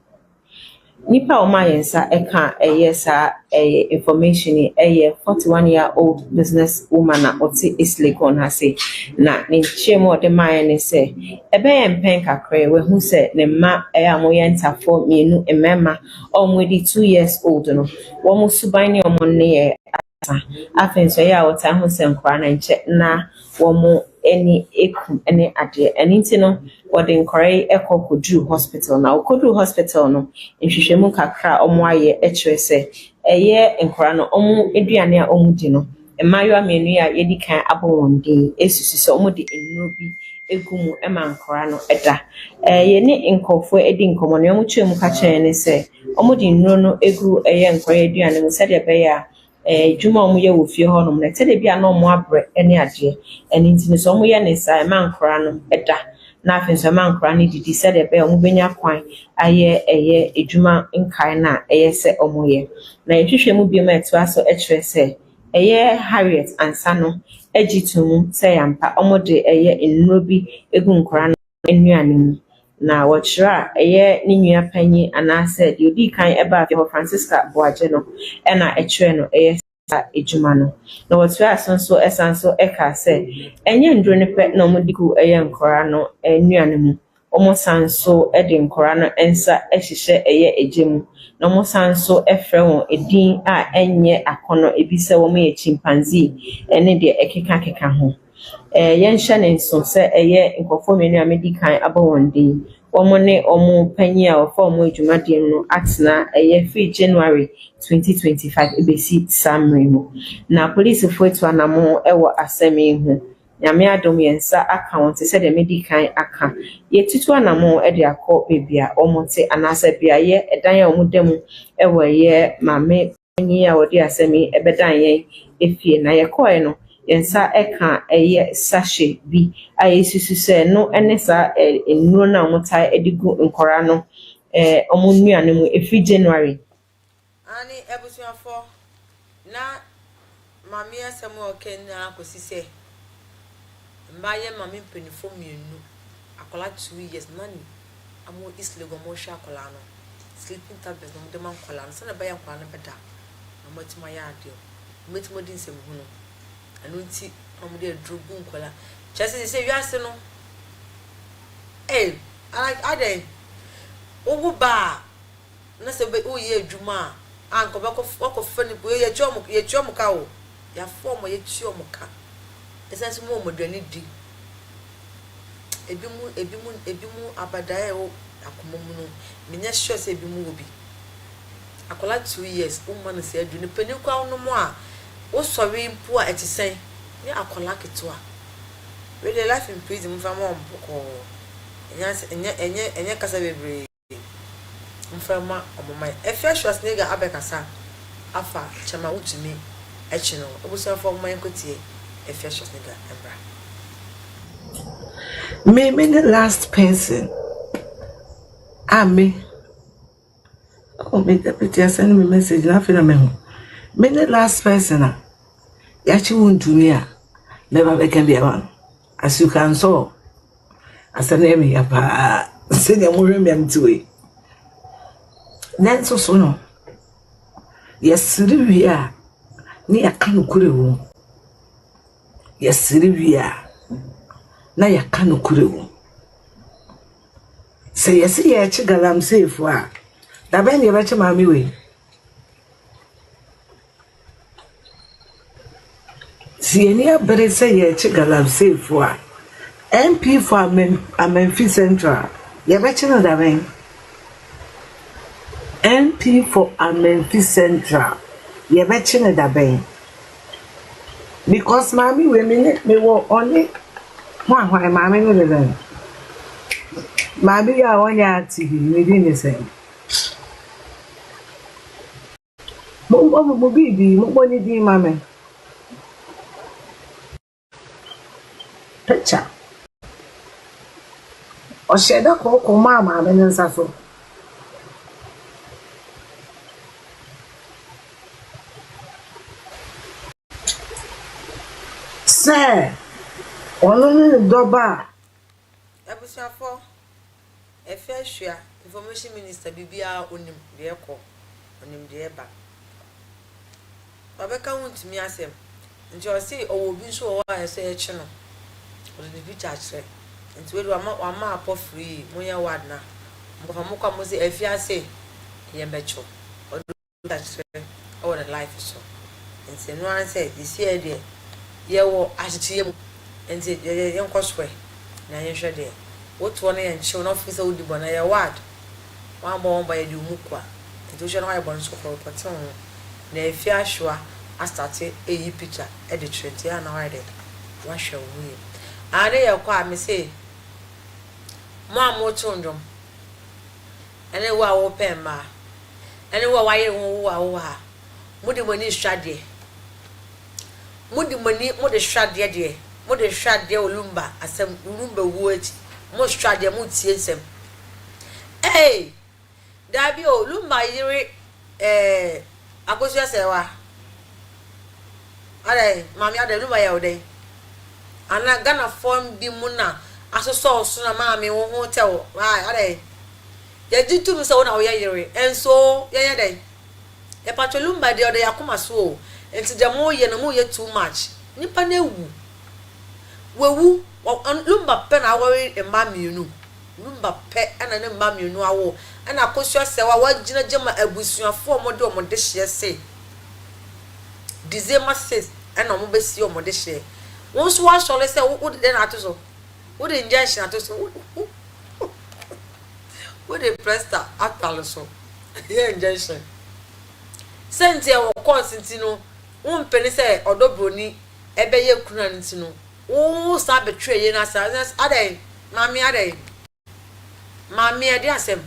Nipa a ɔmaa yɛn nsa ka ɛyɛ saa ɛyɛ information yi yɛ forty-one year old business woman a ɔte East Legon ha sɛ, na ne nkyerɛmu a ɔde maa yɛn ne sɛ, ɛbɛyɛ mpɛn kakra yi, wahu sɛ ne mma ɛyɛ a wɔyɛ ntafoɔ mmienu mmarima a wɔadi two years old no, wɔn suban ne wɔn nneyɛɛ asa. Afei nso, ɛyɛ a wɔtaa hu sɛ nkwadaa no nkyɛ na wɔn ani eku ne adeɛ. Ɛno nti no, wɔde nkwadaa yi kɔ kɔduru hospital. Na wɔkɔduru hospital no, nhwehwɛmu kakra a wɔayɛ kyerɛ sɛ ɛyɛ nkwadaa no, wɔn aduane a wɔdi no, mmaayewa mmienu yi a yɛadi kan abɔ wɔn din susu sɛ wɔde nnuro bi gu mu ma nkwadaa no da. Ɛɛ, yɛne nkurɔfoɔ di nkɔmmɔ no, nea wɔkyerɛ mu ka kyerɛ yɛn ne sɛ, wɔde nnuro no gu ɛyɛ nkwadaa yi aduane mu sɛdeɛ ɛbɛyɛ a, ɛɛ, adwuma a wɔyɛ wɔ fie hɔnom no, ɛtɛ da bi a na wɔabrɛ ne adeɛ. Ɛno nti no, sɛ wɔyɛ no saa a, ɛma nkwadaa no da. Na afei nso, ɛma nkwadaa no didi sɛdeɛ ɛbɛyɛ a wɔbɛnya kwan ayɛ ɛyɛ adwuma nkae no a ɛyɛ sɛ wɔyɛ. Na nhwehwɛmu binom a ɛtoa so kyerɛ sɛ, ɛyɛ Harriet Ansa no gye tom sɛ ɛyɛ ampa, wɔde ɛyɛ nnuro bi gu nkwadaa no nnuane mu. Na wɔkyerɛ a, ɛyɛ ne nua panyin anaasɛ deɛ ɔdii kan baa fie hɔ, Francisca Boagye no, na ɛkyerɛɛ no ɛyɛ saa adwuma no. Na wɔtoaa so nso san so kaa sɛ, ɛnyɛ nnuro no pɛ na wɔde gu ɛyɛ nkwadaa no nnuane mu. Wɔsan nso de nkwadaa no nsa hyehyɛ ɛyɛ gya mu, na wɔsan nso frɛ wɔn din a ɛnyɛ akɔnnɔ, ebi sɛ wɔyɛ chimpanzee ne deɛ ɛkekakeka ho. Ɛɛ, yɛnhyɛ no nso sɛ ɛyɛ nkurɔfoɔ mmienu a madi kan abɔ wɔn din yi, wɔn ne wɔn panyin a wɔfa wɔn adwuma deɛ no atena ɛyɛ firi January twenty twenty-five ebesi saa mmerɛ yi mu. Na polisifo atu anammɔn ɛwɔ asɛm yi ho. Nyame adom yɛn nsa aka wɔn te sɛ deɛ medi kan aka. Yɛtutu anammɔn ɛde akɔ baabi a wɔn te anaasɛ beaeɛ ɛdan a wɔn da mu ɛwɔ ɛyɛ maame panyin a ɔde asɛm yi ɛbɛdan yɛn efie. Na yɛkɔɛ no, yɛn nsa ɛka ɛyɛ sachet bi a yɛsusu sɛ no ɛne saa ɛ, nnuro no a wɔtaa ɛde gu nkwadaa no ɛ, wɔn nnuane mu efiri January. Aane abusuafoɔ, na maame asɛm a ɔka nyinaa kɔsi sɛ mmaayɛ maame mpanimfoɔ mmienu, akwadaa two years, nanny, wɔn wɔ East Legon, wɔn rehwɛ akwadaa no, sleeping tablets na wɔde ma nkwadaa no, sɛdeɛ ɛbɛyɛ nkwadaa no bɛda, na wɔatumi ayɛ adeɛ, wɔatumi adi nsɛm hunu, ɛno nti na wɔde aduro gu nkwadaa, kyerɛ sɛ sɛ wiase no, ee, adɛn, wowo ba a, na sɛ woyɛ adwuma a, anka wɔbɛkɔ wɔkɔfa nipa yɛtua wɔn yɛtua wɔn ka o, yɛafa wɔn yɛtua wɔn ka. Ɛsan so mu wɔn aduane di. Ebi mu ebi mu ebi mu abadaeɛ a ɛwɔ akoma mu no, menyɛ sure sɛ ebi mu wɔ bi. Akwadaa two years, woma no saa aduro no, panin koraa wonom a, wosɔre mpo a ɛte sɛn? Ne akwadaa ketewa. Wei deɛ life in prison, momfa mma wɔn bɔkɔɔ. Ɛnyɛ ɛnyɛ ɛnyɛ ɛnyɛ kasa bebree. Mframa ɔmo ma yɛn. Afia Schwarzenegger abɛkasa afa kyɛma wotumi akyi no. Abusuafoɔ, ɔmo ma yɛnkɔtie Afia Schwarzenegger mbra. Me, me ne last person a me, oh, me deputy asɛn me message na afei na mehu. Me ne last person a yɛakye wo ntumi a mɛba bɛka bi ama no. As you can saw, asɛm no yɛ me ya paa sɛdeɛ mohwɛ me a mete wei. Nanso so no, yɛsere wie a, na yɛaka nokorɛ wɔ mu. Yɛsere wie a, na yɛaka nokorɛ wɔ mu. Sɛ yɛse yɛrekye galamseyfoɔ a, dabɛn na yɛbɛkye maame wei? Sɛ yɛn ani abere sɛ yɛrekye galamseyfoɔ a, M P for Amen Amenfi Central, yɛbɛkye no dabɛn? M P for Amenfi Central, yɛbɛkye no dabɛn? Because maame wei me ne me wɔ ɔne hwan hwan maame no ne dɛn? Maame yi a ɔnyɛ ate yi, ne din ne sɛn? Mo mo mo bibi mo mo ne din ma me. Picture. Ɔhyɛ da kɔkɔɔ maa maame no nsa so. Sɛ ɔno ne ne dɔba a. Abusuafoɔ, Afia Shwia, information minister, biribiara onim deɛ ɛkɔ, onim deɛ ɛba. Wabɛka ho ntumi asɛm. Nti ɔse ɔwɔ obi nso wɔ hɔ a ɛsɛ yɛkye no. Ɔde ne picture akyerɛ. Nti wei de wama wama apɔ free, monyɛ word na mokɔfa mokɔ a mose Afia se yɛbɛkye wo. Ɔde ne picture akyerɛ ɛwɔ ne live so. Nti ɛno ara sɛ yɛsi yɛ deɛ yɛwɔ akyekyeɛ mu. Nti yɛ yɛ yɛnkɔ so ɛ na yɛnhwɛ deɛ wotoɔ no yɛnkye wo na ɔfiri sɛ wodi bɔ na yɛ word. Wɔabɔ wɔn ba yɛde wo mu kwa. Nti wohwɛ no ayɛ bɔne so kɔ repɔte wo ho na Afia Shwia astate eyi picture de kyerɛ nti a na wayɛ dɛ wahwɛ wo ho yie. Ade yɛ kɔ a mese mo a moto nnwom ɛne wo a wopɛ mmaa ɛne wo a wayere wo wo a wowɔ ha mode mo ani hwɛ adeɛ. Mode mo ani mode hwɛ adeɛ deɛ mode hwɛ adeɛ wɔ Lumba asɛm Lumba wuo akyi mohwɛ adeɛ motie nsɛm. Ei! Daabi o, Lumba yere eh, Akosua Sɛɛwa. Adɛn, maame adɛn, Lumba yɛ wo dɛn? Anaa Ghanafoɔ bi mu na asosɔ wo so na maame wo ho tɛ wo. Adɛn? Yɛgye tom sɛ wo na woyɛ yere, nso yɛyɛ dɛn? Yɛpatwɔ Lumba deɛ ɔda yɛn akoma so o. Nti deɛ moyɛ no moyɛ too much. Nipa no awu. Wawu. Lumba pɛ na aware mma mmienu. Lumba pɛ na ne mma mmienu awo. Ɛna Akosua Sɛɛwa wagyina gyama abusuafoɔ a wɔde wɔn dehyeɛ se December six ɛna wɔbɛsi wɔn dehyeɛ. Wo nso woasɔre sɛ wode dɛn ato so? Wode injection ato so? Wode plasta atwa lɛ so. Yɛ injection. Sɛ nti ɛwɔ course nti no, wompɛ ne sɛ ɔdɔ buroni ɛbɛyɛ kunu no nti no, wosan bɛtwe yɛ no asa. Adɛn? Maame adɛn? Maame, ɛdeɛn asɛm?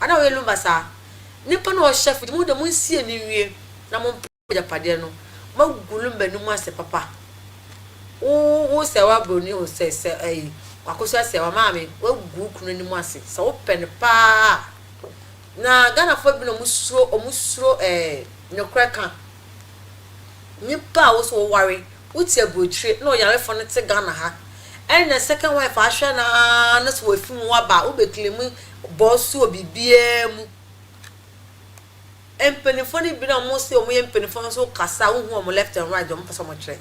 Adɛn woyɛ Lumba saa? Nipa no ɔhyɛ fiti mu de mu nsie ne nwie na mo agyapadeɛ no, moagu Lumba anim ase papa. Wo, wo sɛɛwa buroni, wo sɛ, sɛ, ɛyi, Akosua sɛɛwa maame, woagu wo kunu anim ase. Sɛ wopɛ no paa. Na Ghanafoɔ bi na wɔn suro, wɔn suro, ɛɛ, nokorɛ ka. Nipa a wo sɛ woware, wote aburokyire, na ɔyarefoɔ no te Ghana ha. Ɛna second wife ahwɛ no ara, na sɛ wafi mu aba a, wobɛclaim bɔɔso wɔ biribiara mu. Mpanimfoɔ no bi na wɔn se wɔn yɛ mpanimfoɔ no nso kasa a, wohu wɔn left and right, wɔn pɛ sɛ wɔn kyerɛ.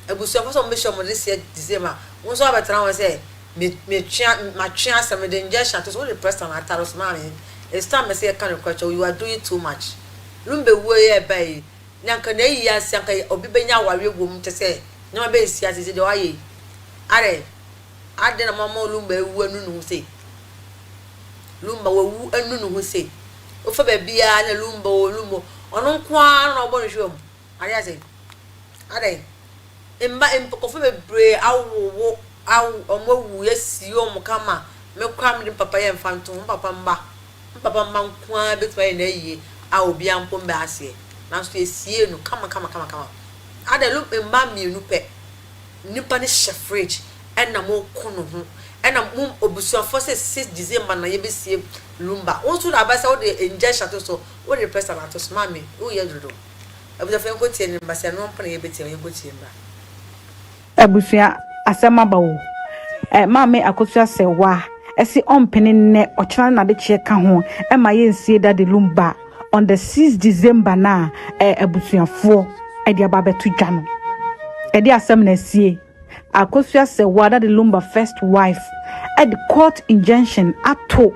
Abusuafoɔ sɛ wɔn bɛhyia wɔn this year December, wɔn nso abɛtena wɔn sɛ, me, me twea, matwe asɛm, mede injection ato so, wode press on atare so, maame, it's time sɛ yɛka no kɔkyɛ, you are doing too much. Lumba wuo yɛ ɛba yi, na anka na ayi ase, anka obi bɛnya awareɛ wɔ mu, kyɛ sɛ, nneɛma bɛnsi ase, sɛ deɛ wayɛ yi. Adɛn? Adɛn na mama Lumba awu anu ne ho sei? Lumba wawu anu ne ho sei. Wofa baabiara na Lumba o, Lumba o. Ɔno nko ara na ɔbɔ ne hwɛ mu. Ade ase. Adɛn? Mma nkurɔfoɔ bebree awowo, awo, wɔn awu, yɛasie wɔn kama. Me koraa mede me papa yɛ mfa ntom, me papa mma. Me papa mma nko ara bɛtumi ayɛ n'ayie a obiara mpo mbɛ aseɛ. Nanso yɛsiee no kama, kama, kama, kama. Adɛn? Lumba mmienu pɛ. Nipa no hyɛ fridge, ɛna moko ne ho, ɛna mo abusuafoɔ sɛ six December na yɛbɛsie Lumba. Wo nso na aba sɛ wode injection ato so, wode pressure na ato so, maame, woyɛ dodo. Abusuafoɔ, yɛnkɔtie ne mba sɛ ɛno mpo na yɛbɛtie, yɛnkɔtie mbra. Abusua, asɛm aba o. Eh, maame Akosua sɛ wa, ɛse ɔmpene nnɛ, ɔkyena na adekyeɛ ka ho, ɛma yɛnsie Daddy Lumba on the sixth December na, eh, abusuafoɔ ɛde aba abɛto dwa no. Ɛde asɛm na asie. Akosua sɛ wa, Daddy Lumba first wife ɛde court injunction ato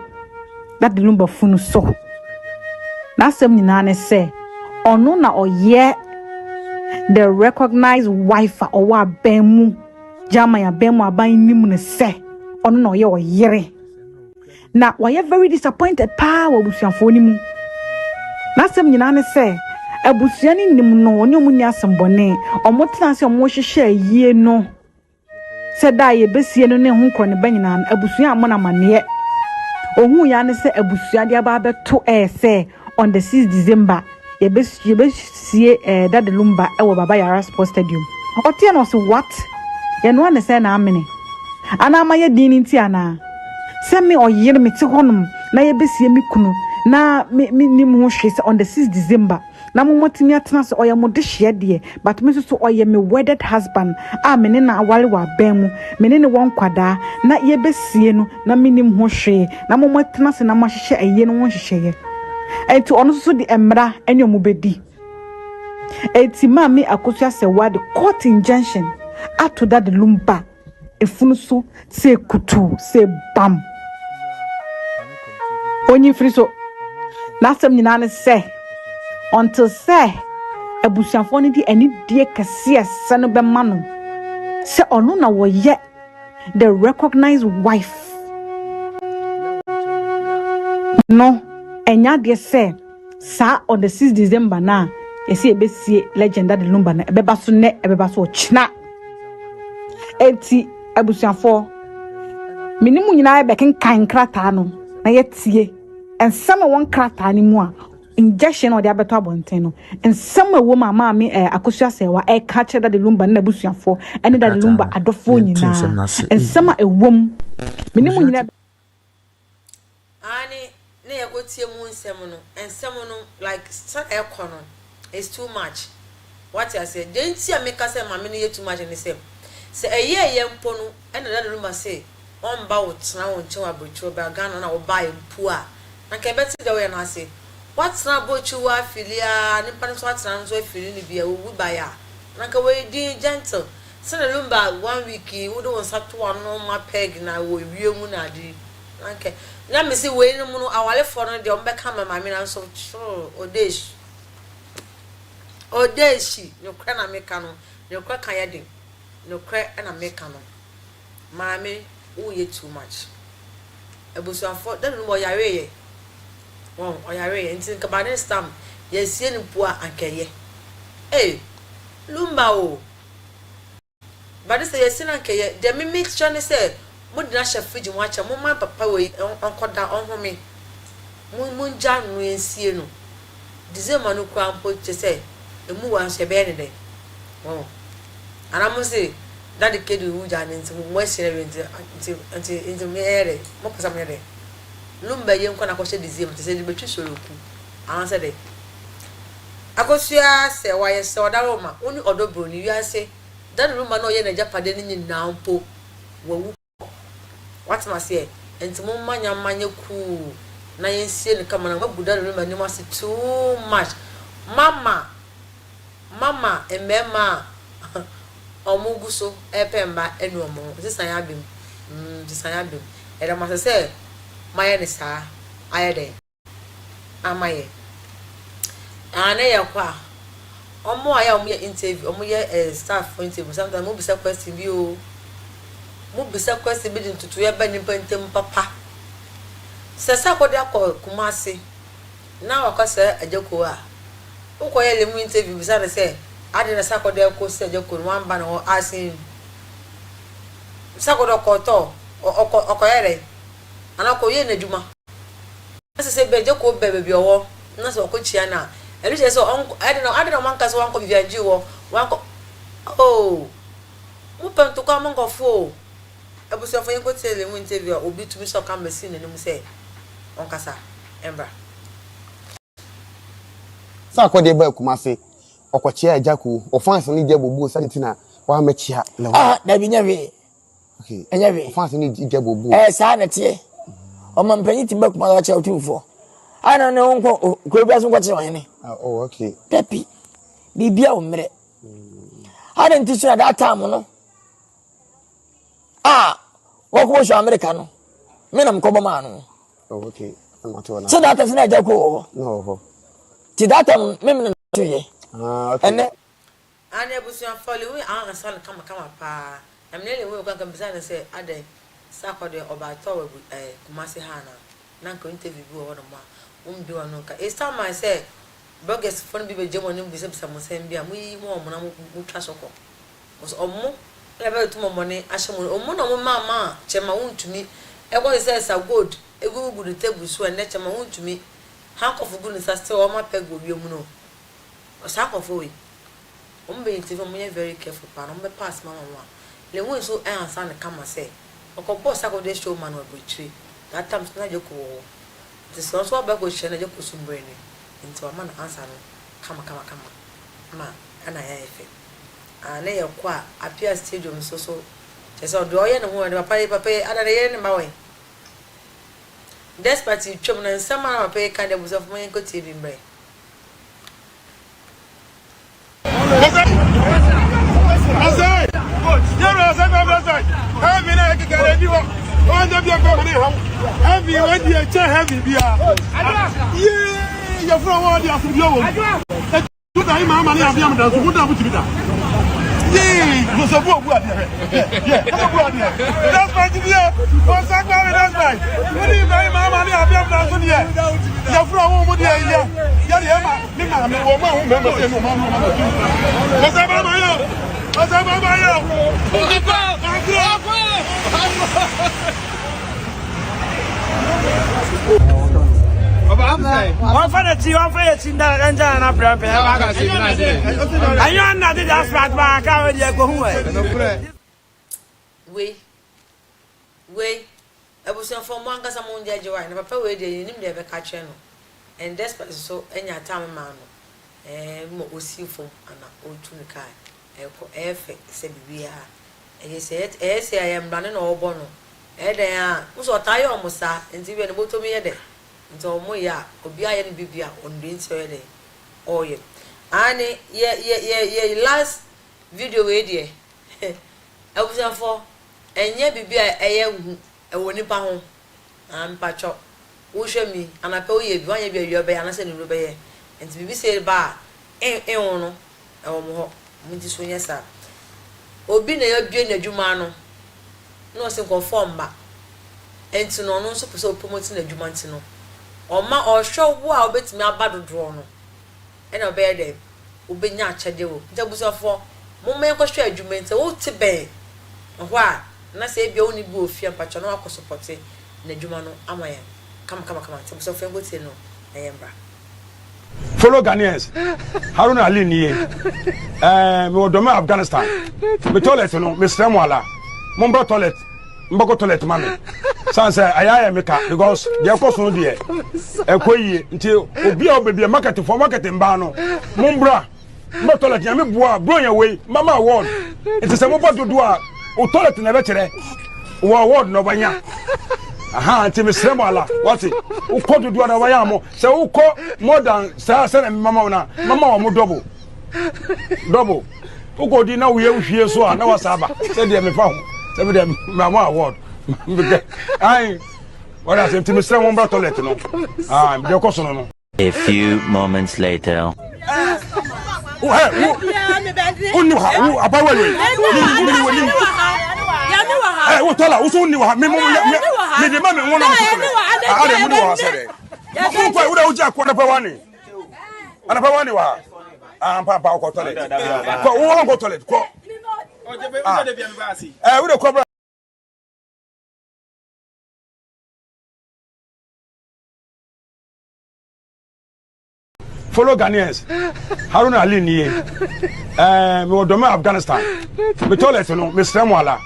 Daddy Lumba funu so. N'asɛm nyinaa ne sɛ, ɔno na ɔyɛ the recognized wife a ɔwɔ aban mu, German aban mu, aban nim no sɛ ɔno na ɔyɛ ɔyere. Na wayɛ very disappointed paa wɔ abusuafoɔ no mu. N'asɛm nyinaa ne sɛ, abusua no nim no, ɔne wɔn nni asɛm bɔne. Wɔtena ase a wɔhyehyɛ ayie no sɛ da a yɛbɛsie no ne ho korɔ ne ba nyinaa no, abusua ammɔ no amanneɛ. Ɔhuiɛ ara ne sɛ abusua de aba abɛto ɛɛ sɛ on the sixth December, yɛbɛs-, yɛbɛsie, eh, Daddy Lumba wɔ Baba Yara Sports Stadium. Ɔteɛ na ɔse, "What? Yɛ no ara ne sɛ na amene? Anaa mayɛ den no nti anaa? Sɛ me ɔyere mete hɔnom na yɛbɛsie me kunu na me, mennim ho hwee sɛ on the sixth December, na mo moatumi atena ase, ɔyɛ mo dehyeɛ deɛ, but me nso so ɔyɛ me wedded husband a me ne no aware wɔ aban mu, me ne no wɔ nkwadaa, na yɛbɛsie no na mennim ho hwee, na mo moatena ase na moahyehyɛ ayie no ho nhyehyɛeɛ." Enti ɔno nso so de mmara ne wɔn bɛdi. Enti maame Akosua sɛ wade court injunction ato Daddy Lumba efunu so sɛ kutuu, sɛ bam. Onyi mfiri so. N'asɛm nyinaa ne sɛ, until sɛ abusuafoɔ no de anidie kɛseɛ sɛ no bɛma no sɛ ɔno na wɔyɛ the recognized wife no, ɛnyɛ adeɛ sɛ saa on the sixth December no a yɛsɛ yɛbɛsie legend Daddy Lumba no, ɛbɛba so nnɛ, ɛbɛba so ɔkyena. Enti abusuafoɔ, me ne mo nyinaa yɛbɛkenkan nkrataa no na yɛatie nsɛm a ɛwɔ nkrataa no mu a injunction na ɔde abɛto abɔnten no. Nsɛm a ɛwɔ mu a maame, eh, Akosua Sɛɛwa ɛka kyerɛ Daddy Lumba ne n'abusuafoɔ ne Daddy Lumba adɔfoɔ nyinaa. Nsɛm a ɛwɔ mu. Me ne mo nyinaa. Aane, na yɛkɔtie mu nsɛm no. Nsɛm no, like, sɛdeɛ ɛkɔ no, it's too much. Wate aseɛ? Deɛ nti a meka sɛ maame no yɛ too much ne sɛ, sɛ ɛyɛ ɛyɛ mpo no, ɛna Daddy Lumba se ɔmba wo tena wo nkyɛn wɔ aburokyire, ɔbaa Ghana na ɔbaeɛ mpo a, na nka ɛbɛte dɛ woyɛ no ase. Woatena aburokyire wɔ afili a, nipa no nso atena no nso afili no bi a, owu baeɛ a, na nka wɔyɛ din gentle. Sɛdeɛ Lumba one week yi, wode wo nsa to ano ma peg na wɔwie mu na ade yi. Na nka, na mese weinom no, awarefoɔ no deɛ, wɔbɛka ma maame no nso, true, ɔda akyi. Ɔda akyi, nokorɛ na meka no, nokorɛ ka yɛ den, nokorɛ na meka no. Maame, woyɛ too much. Abusuafoɔ, Daniel Lumba ɔyareeɛ. Wɔn, ɔyareeɛ. Nti nkɛ by this time, yɛsie no po a, anka ɛyɛ. Ei, Lumba o. By this time, yɛsie no anka ɛyɛ. Deɛ me, metsɛ ne sɛ, mode no ahyɛ fridge mu akyɛ, momma papa wei, ɔn-, ɔnkɔda, ɔnhome. Mo, mongya no, yɛnsie no. December no koraa mpo, kyerɛ sɛ, emu wa nso, yɛbɛyɛ no dɛn? Wɔn. Anaa mose, Daddy Kedi wu gya no nti, mo, moasie no awie nti, nti, nti, nti, moyɛ dɛn? Mopɛ sɛ moyɛ dɛn? Lumba yɛ nkwa na akɔhyɛ December, te sɛ de bɛtwi soroku. Anaasɛ dɛn? Akɔsua sɛ, wɔayɛ sɛ ɔdaroma, wo ne ɔdɔ buroni, wiase. Daniel Lumba na ɔyɛ n'agyapade no nyinaa mpo, wawu. Wate m'aseɛ? Enti momma nyɛ mma nyɛ cool na yɛnsie no kama na mabu Daniel Lumba anim ase too much. Mama, mama, mmarima a wɔgu so repɛ mma anu wɔn ho. Sisan yɛ abem. Mm, sisan yɛ abem. Ɛda mo ase sɛ mayɛ no saa. Ayɛ dɛn? Ama yɛ. Ah, na yɛkɔ a, wɔn a yɛ wɔn yɛ interview, wɔn yɛ eh, staff fo interview, sometimes mobisa question bi o. Mobisa question bi de ntotoeɛ ba nnipa ntam papa. Sɛ Sarkodie akɔ Kumasi na wakɔsra Agyako a, wokɔyɛ lɛ mu interview bisa no sɛ, adɛn na Sarkodie akɔsra Agyako no wamba ne hɔ as in Sarkodie ɔkɔtɔ, ɔ-, ɔkɔ, ɔkɔyɛ dɛn? Anaa ɔkɔyɛ n'adwuma? Ɛsɛ sɛ bɛ Agyako bɛ baabi a ɔwɔ, na sɛ ɔkɔkyia no a, ɛno kyerɛ sɛ ɔnkɔ, adɛn na, adɛn na wɔanka sɛ wɔankɔ Vivian G hɔ, wɔankɔ, oh, mopɛ ntɔkwa ma nkurɔfoɔ o. Abusuafoɔ, yɛnkɔtie lɛ mu interview a obi tumi sɛ ɔka machine n'anim sɛ ɔnkasa mbra. Sarkodie baa Kumasi, ɔkɔkyia Agyako, ɔfans no gya bobo, sɛ adɛn nti na wammɛkyia lɛ hɔ? Ah, dabi, nyɛ hwee. Okay. Ɛnyɛ hwee. Ɔfans no gya bobo. Ɛɛ, saa na ɛteɛ. Ɔmampanyin tumi ba Kumasi akyia Otumfoɔ. Ana ne wo nkɔ o, kuro bi ase nkɔkyerɛ ɔhene. Ah, oh, okay. Dabi. Biribiara wɔ mmerɛ. Adɛn nti so na that time no a wɔkɔbɔ show America no, me na mekɔbɔ maa no? Oh, okay. Ɛna ɔte hɔ na. So that time na Agyako wɔ hɔ. Na ɔwɔ hɔ. Ti that time me me na to yɛ. Ah, okay. Ɛnɛ. Aane abusuafoɔ, Lewin ansa no kamakama paa. Na mene Lewin kɔ anka bisa no sɛ adɛn Sarkodie ɔbaatɔ wɔ abu-, eh, Kumasi ha anaa? Na nka interview bi wɔ hɔnom a, mombi wɔn ano nka. Ɛsɛ ama sɛ bloggers foɔ no bi bɛgye mo anim bisabisa mo nsɛm bi a, moyiyi mo wɔn na mo, motwa so kɔ. Because wɔn na ɛbɛto mo mmɔden ahyɛ mo, wɔn na wɔn maa maa kyɛma wontumi. Ɛkɔ te sɛ ɛsa gold, egugu the table so ɛnɛ kyɛma wontumi. Handcuff gu ne nsa still, wɔn apɛ gu owie mu no. Ɔsaa nkurɔfoɔ wei. Wɔn bɛyɛ nti, wɔn yɛ very careful paa, na wɔn bɛ pass ma wɔn a. Lewin nso ansa no kama sɛ, ɔkɔbɔɔ Sarkodie show ma no aburokyire. That time, na Agyako wɔ hɔ. Nti sɛ ɔno nso ɔba kɔhyia no, Agyako nso mmrɛ no. Nti wɔama no ansa no kama, kama, kama. Ma, ɛna yɛayɛ fɛ. Ah, na yɛkɔ a, Appiah Stadium nso so. Kyerɛ sɛ, ɔde ɔyɛ ne ho, ɔde papa yi, papa yi, ada ne yere ne mma wɛn. Despite twam na nsɛm a na papa yi ka deɛ, abusuafoɔ, ma yɛnkɔtie bi mmrɛ. Heavy, when you check heavy, be a. Yeah, your friend, what you have to be. Tuta yi mama ni abia mda so muda buti bida. Yee, musa bu abu adi. Yee, musa bu adi. That's my idea. Musa kwa mi, that's my. Muni ba yi mama ni abia mda so ni yee. Ya fura wo mu di yee. Ya di ema, ni ma mi wo ma hu me ma se no ma ma. Musa ba ma yo. Musa ba ma yo. Wɔmfa n'akyi, wɔmfa yɛn akyi nda, ɛnkyɛ na n'abrɛ pɛ. Ɛnyɛ ɔnna de de asrat ba ka wɔ deɛ kɔhu ɛ. Wei, wei, abusuafoɔ, mo ankasa mo ngye agye wa, na papa wei deɛ yɛnim deɛ ɛbɛka kyerɛ no. And despite so, ɛnya atam maa no. Ɛɛ, ma osi fam ana otu ne kaa. Ɛkɔ, ɛyɛ fɛ sɛ biribiara. Ɛyɛ sɛ, ɛyɛ sɛ ɛyɛ mmara no na ɔbɔ no. Ɛyɛ dɛn a, nso ɔtaa yɛ ɔmo saa, nti wiɛ no botom yɛ dɛ. Nti ɔmo yɛ a, obiara yɛ no biribi a, ɔno deɛ nti ɔyɛ dɛ, ɔyɛ. Aane, yɛ, yɛ, yɛ, yɛ last video wei deɛ, abusuafoɔ, ɛnyɛ biribi a ɛyɛ hu, ɛwɔ nipa ho. Ah, mpakyɛw, wohwɛ mi, anapa woyɛ bi, woanyɛ bi awia bɛyɛ, anaasɛ anwummere bɛyɛ. Nti biribi sɛ ba a, en-, enwo no, ɛwɔ mo hɔ. Mo nti so nyɛ saa. Obi na yɛabue n'adwuma ano, na ɔse nkurɔfoɔ mma. Enti no, ɔno nso pɛ sɛ ɔpromote n'adwuma nti no, ɔma ɔhwɛ wo a wobɛtumi aba dodoɔ no, ɛna ɔbɛyɛ dɛ, wobɛnya akyɛdeɛ wɔ mu. Nti abusuafoɔ, momma yɛnkɔhwɛ adwuma yi. Nti wote bɛn hɔ a, na sɛ ebia wonni bi wɔ fie a, mpakyɛ na wakɔ sopɔte n'adwuma no ama yɛn kama kama kama. Nti abusuafoɔ, yɛnkɔtie no na yɛmmra. Fellow Ghanaians, Haruna Ali ni yei. Eh, mewɔ Dome, Afghanistan. Me toilet no, mesrɛ mo ala. Mommra toilet. Mobɛkɔ toilet ma me. San sɛ, ayɛ ayɛ me ka, because deɛ ɛkɔ so no deɛ, ɛkɔ yie. Nti obi a ɔbɛ bi a market fo, market mbaa no, mommra. Mobɛ toilet, Nyame boa, bro yɛ wei, mama award. Nti sɛ moba dodo a, wo toilet na ɛbɛkyerɛ. Wɔ award na ɔbɛnya. Aha, nti mesrɛ mo ala, wate. Wokɔ dodo a na ɔbɛnya mo. Sɛ wokɔ more than saa sɛ na mama wo na, mama wɔ mo double. Double. Wokɔ di na woyɛ wohwie so a, na wasa aba. Sɛ deɛ mefa ho. Sɛ me deɛ mama award. Ai. Wɔde asɛm nti mesrɛ mo mommra toilet no. Ah, deɛ ɛkɔ so no no. A few moments later. Wo, hɛ, wo, wonni ha, wo, abaawa wei. Ni, ni, ni, ni, ni. Ɛ, wo tɔla, wo so wonni wɔ ha. Me, mo, mo, ya, me, me de ma me, wo na mo so tɔla. Ah, ade, mo de wɔ ha sɛ dɛ. Mo, mo, kɔ, wo da, wo gya, kɔ, na pa wa ni. Anapa wa ni wɔ ha. Ah, ampa, ampa, wokɔ toilet. Kɔ, wo, wo, wokɔ toilet, kɔ. Ah. Ɛ, wo de kɔ, bra. Fellow Ghanaians, Haruna Ali ni yei. Eh, mewɔ Dome, Afghanistan. Me toilet no, mesrɛ mo ala.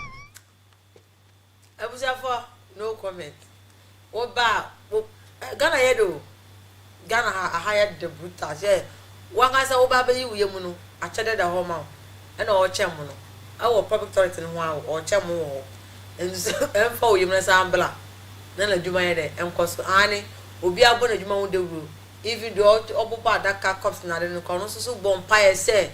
Abusuafoɔ, no comment. Woba, wo, eh, Ghana yɛ dɛ o. Ghana ha, aha yɛ dɛ brutal. Sɛ, wankasa woba bɛyi wo yɛ mu no, akyɛdɛ da hɔ ma wo. Ɛna ɔkyɛ mo no. Ɛwɔ public toilet no ho a, ɔkyɛ mo wɔ hɔ. Nso, ɛmfa wo yɛ mu na san bla. Na n'adwuma yɛ dɛ, ɛnkɔ so. Aane, obiara bɔ n'adwuma ho dawuro. Even though ɔbobɔ adaka, cups na ade no kɔ, ɔno nso so bɔ mpaeɛ sɛ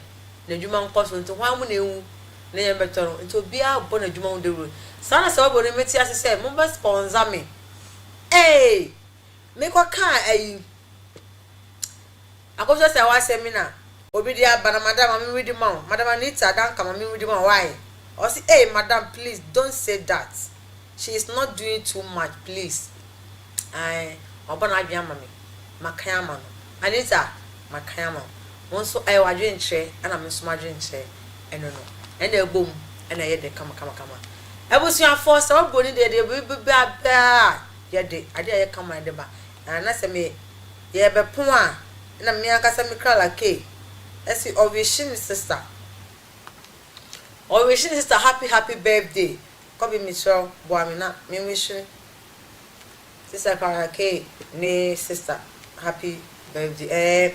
n'adwuma nkɔ so. Nti hwan mu na ewu na yɛn bɛtɔ no? Nti obiara bɔ n'adwuma ho dawuro. Saa na sɛ wɔbɔ no, mete ase sɛ mobɛ sponsor me. Ee, mekɔ kaa ayi. Akɔhwɛ sɛ wɔasɛ me na obi de aba na madam, ma me read ma wo. Madam Anita Danka, ma me read ma wo. Why? Ɔse, hey, madam, please don't say that. She is not doing too much, please. Ae, ɔbɔ n'adwene ama me. Makan ama no. Anita, makan ama wo. Wo nso, ɛyɛ w'adwenkyerɛ, ɛna me nso m'adwenkyerɛ. Ɛno no. Ɛna ɛbɔ mu, ɛna ɛyɛ dɛ kama, kama, kama. Abusuafoɔ, sɛ wɔbɔ ni deɛ, deɛ, bi, bi, bi, bi, a, yɛde, adeɛ a ɛyɛ kama yɛde ba. Na, na sɛ me, yɛbɛpon a, na me ankasa me kra lake. Ɛsi ɔwishi ne sister. Ɔwishi ne sister happy, happy birthday. Kɔbi Mitchell, boa me na me wish sister Kara K ne sister happy birthday. Eh,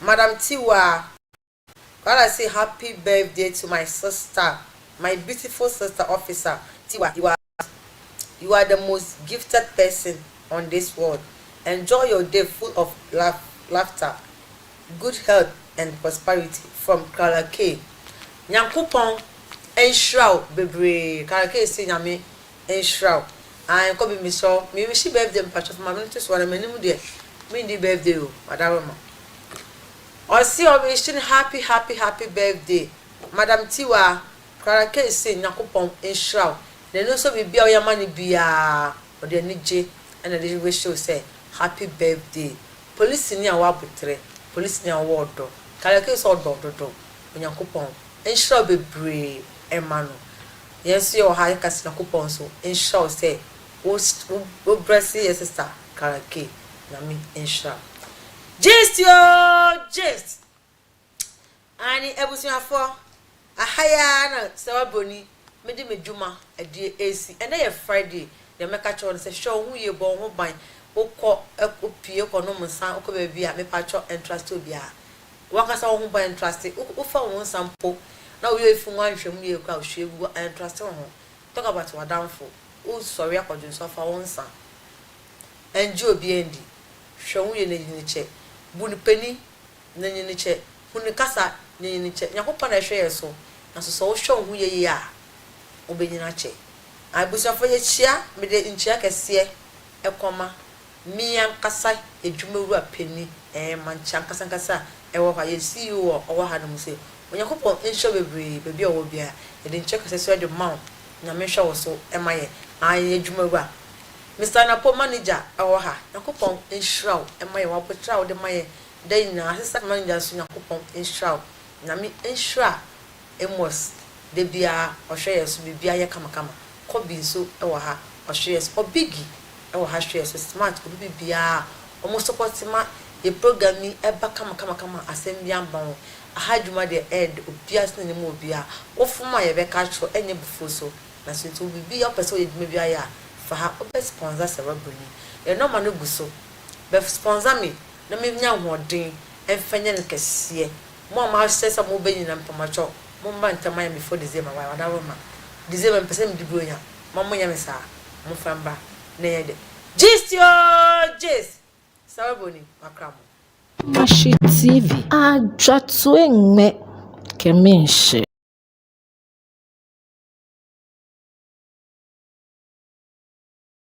Madam Tiwa, Kara say happy birthday to my sister, my beautiful sister officer Tiwa. You are, you are the most gifted person on this world. Enjoy your day full of laugh, laughter, good health and prosperity from Kara K. Nyankopɔn nhyira wo bebree. Kara K se Nyame nhyira wo. Ae, kɔbi Mitchell, me wish birthday mpakyɛw, fa ma me nto so ara, m'anim deɛ, mendi birthday o, madaworo ma. Ɔse ɔwish no happy, happy, happy birthday. Madam Tiwa, Kara K se Nyankopɔn nhyira wo. Na ɛno nso biribi a woyɛ ama no biara, ɔde anigye na ɛde wish wo sɛ happy birthday. Polisini a wabu tere, polisini a ɔwɔ ɔdɔ. Kara K sɛ ɔdɔ dodo. Onyankopɔn nhyira wo bebree mma no. Yɛn nso yɛwɔ ha, yɛka sɛ Nyankopɔn nso nhyira wo sɛ wo, wo, wo bless yɛ sister Kara K. Nyame nhyira wo. Gist yoo, gist. Aane, abusuafoɔ, aha yi ara na sɛ wɔbɔ ni, mede me dwuma adie resi. Ɛnɛ yɛ Friday, deɛ mɛka kyerɛ wo ne sɛ hwɛ wo ho yie, bɔ wo ho ban. Wokɔ, ɛ, wopie kɔnom nsa, wokɔ baabi a, mepakyɛw, ɛntraste obiara. Wankasa wo ho bɔ, ɛntraste. Wo, wofa wo nsa mpo na woyɛ efi ho anhwɛmu yie koraa a, wohwie gu, ɛntraste wo ho. Talk about w'adamfo. Wosɔre akɔdwo nso afa wo nsa. Ɛngye obiara ndi. Hwɛ wo yie na nyi no kyɛ. Bu no panin na nyi no kyɛ. Hu no kasa na nyi no kyɛ. Nyankopɔn na ɛhwɛ yɛn so. Nanso sɛ wohwɛ wo ho yie yie a, wobɛnyini akyɛ. Abusuafoɔ, yɛkyia, mede nkyia kɛseɛ ɛkɔma me ankasa adwumawura panin, ɛɛ, mankye ankasa ankasa a ɛwɔ hɔ a, yɛn C E O a ɔwɔ ha no mu sɛ, Onyankopɔn nhyɛ wo bebree, baabi a ɔwɔ biara, yɛde nkyia kɛseɛ so ɛde ma wo, Nyame nhyɛ wo so ɛma yɛn, ae, yɛn adwumawura. Mister Napo, manager, ɛwɔ ha. Nyankopɔn nhyira wo, ɛma yɛ wapo tra wo de ma yɛ. Da nyinaa, assistant manager nso, Nyankopɔn nhyira wo. Nyame nhyira Amos, da biara ɔhwɛ yɛ so, biribiara yɛ kamakama. Kobi nso ɛwɔ ha, ɔhwɛ yɛ so. Obigi ɛwɔ ha, hwɛ yɛ so. Smart, obi biara, wɔn support ma yɛ program yi ɛba kamakamakama, asɛm bi amba ho. Aha adwuma deɛ ɛɛdɛ, obiara sɛ ne mu obiara. Wofom a yɛbɛka akyerɛ, ɛnyɛ bufuo so. Na so nti, obi bi a ɔpɛ sɛ ɔyɛ adwuma bi ayɛ a, fa ha, ɔbɛ sponsor sɛ rɔbɔ ni. Yɛ nɔma no gu so. Bɛ sponsor me, na menya ahoɔden, ɛmfa nyɛ no kɛseɛ. Mo a mahyɛ sɛ mobɛ nyina mpamatwɔ, momba ntɛm ayɛ before December, wa wada roma. December mpɛ sɛ medi buro nya, ma monyɛ me saa, momfa mbra, na ɛyɛ dɛ. Gist yoo, gist! Sɛ rɔbɔ ni, makra mo. Mashi T V, adwa to eŋmɛ kɛ me nhyɛ.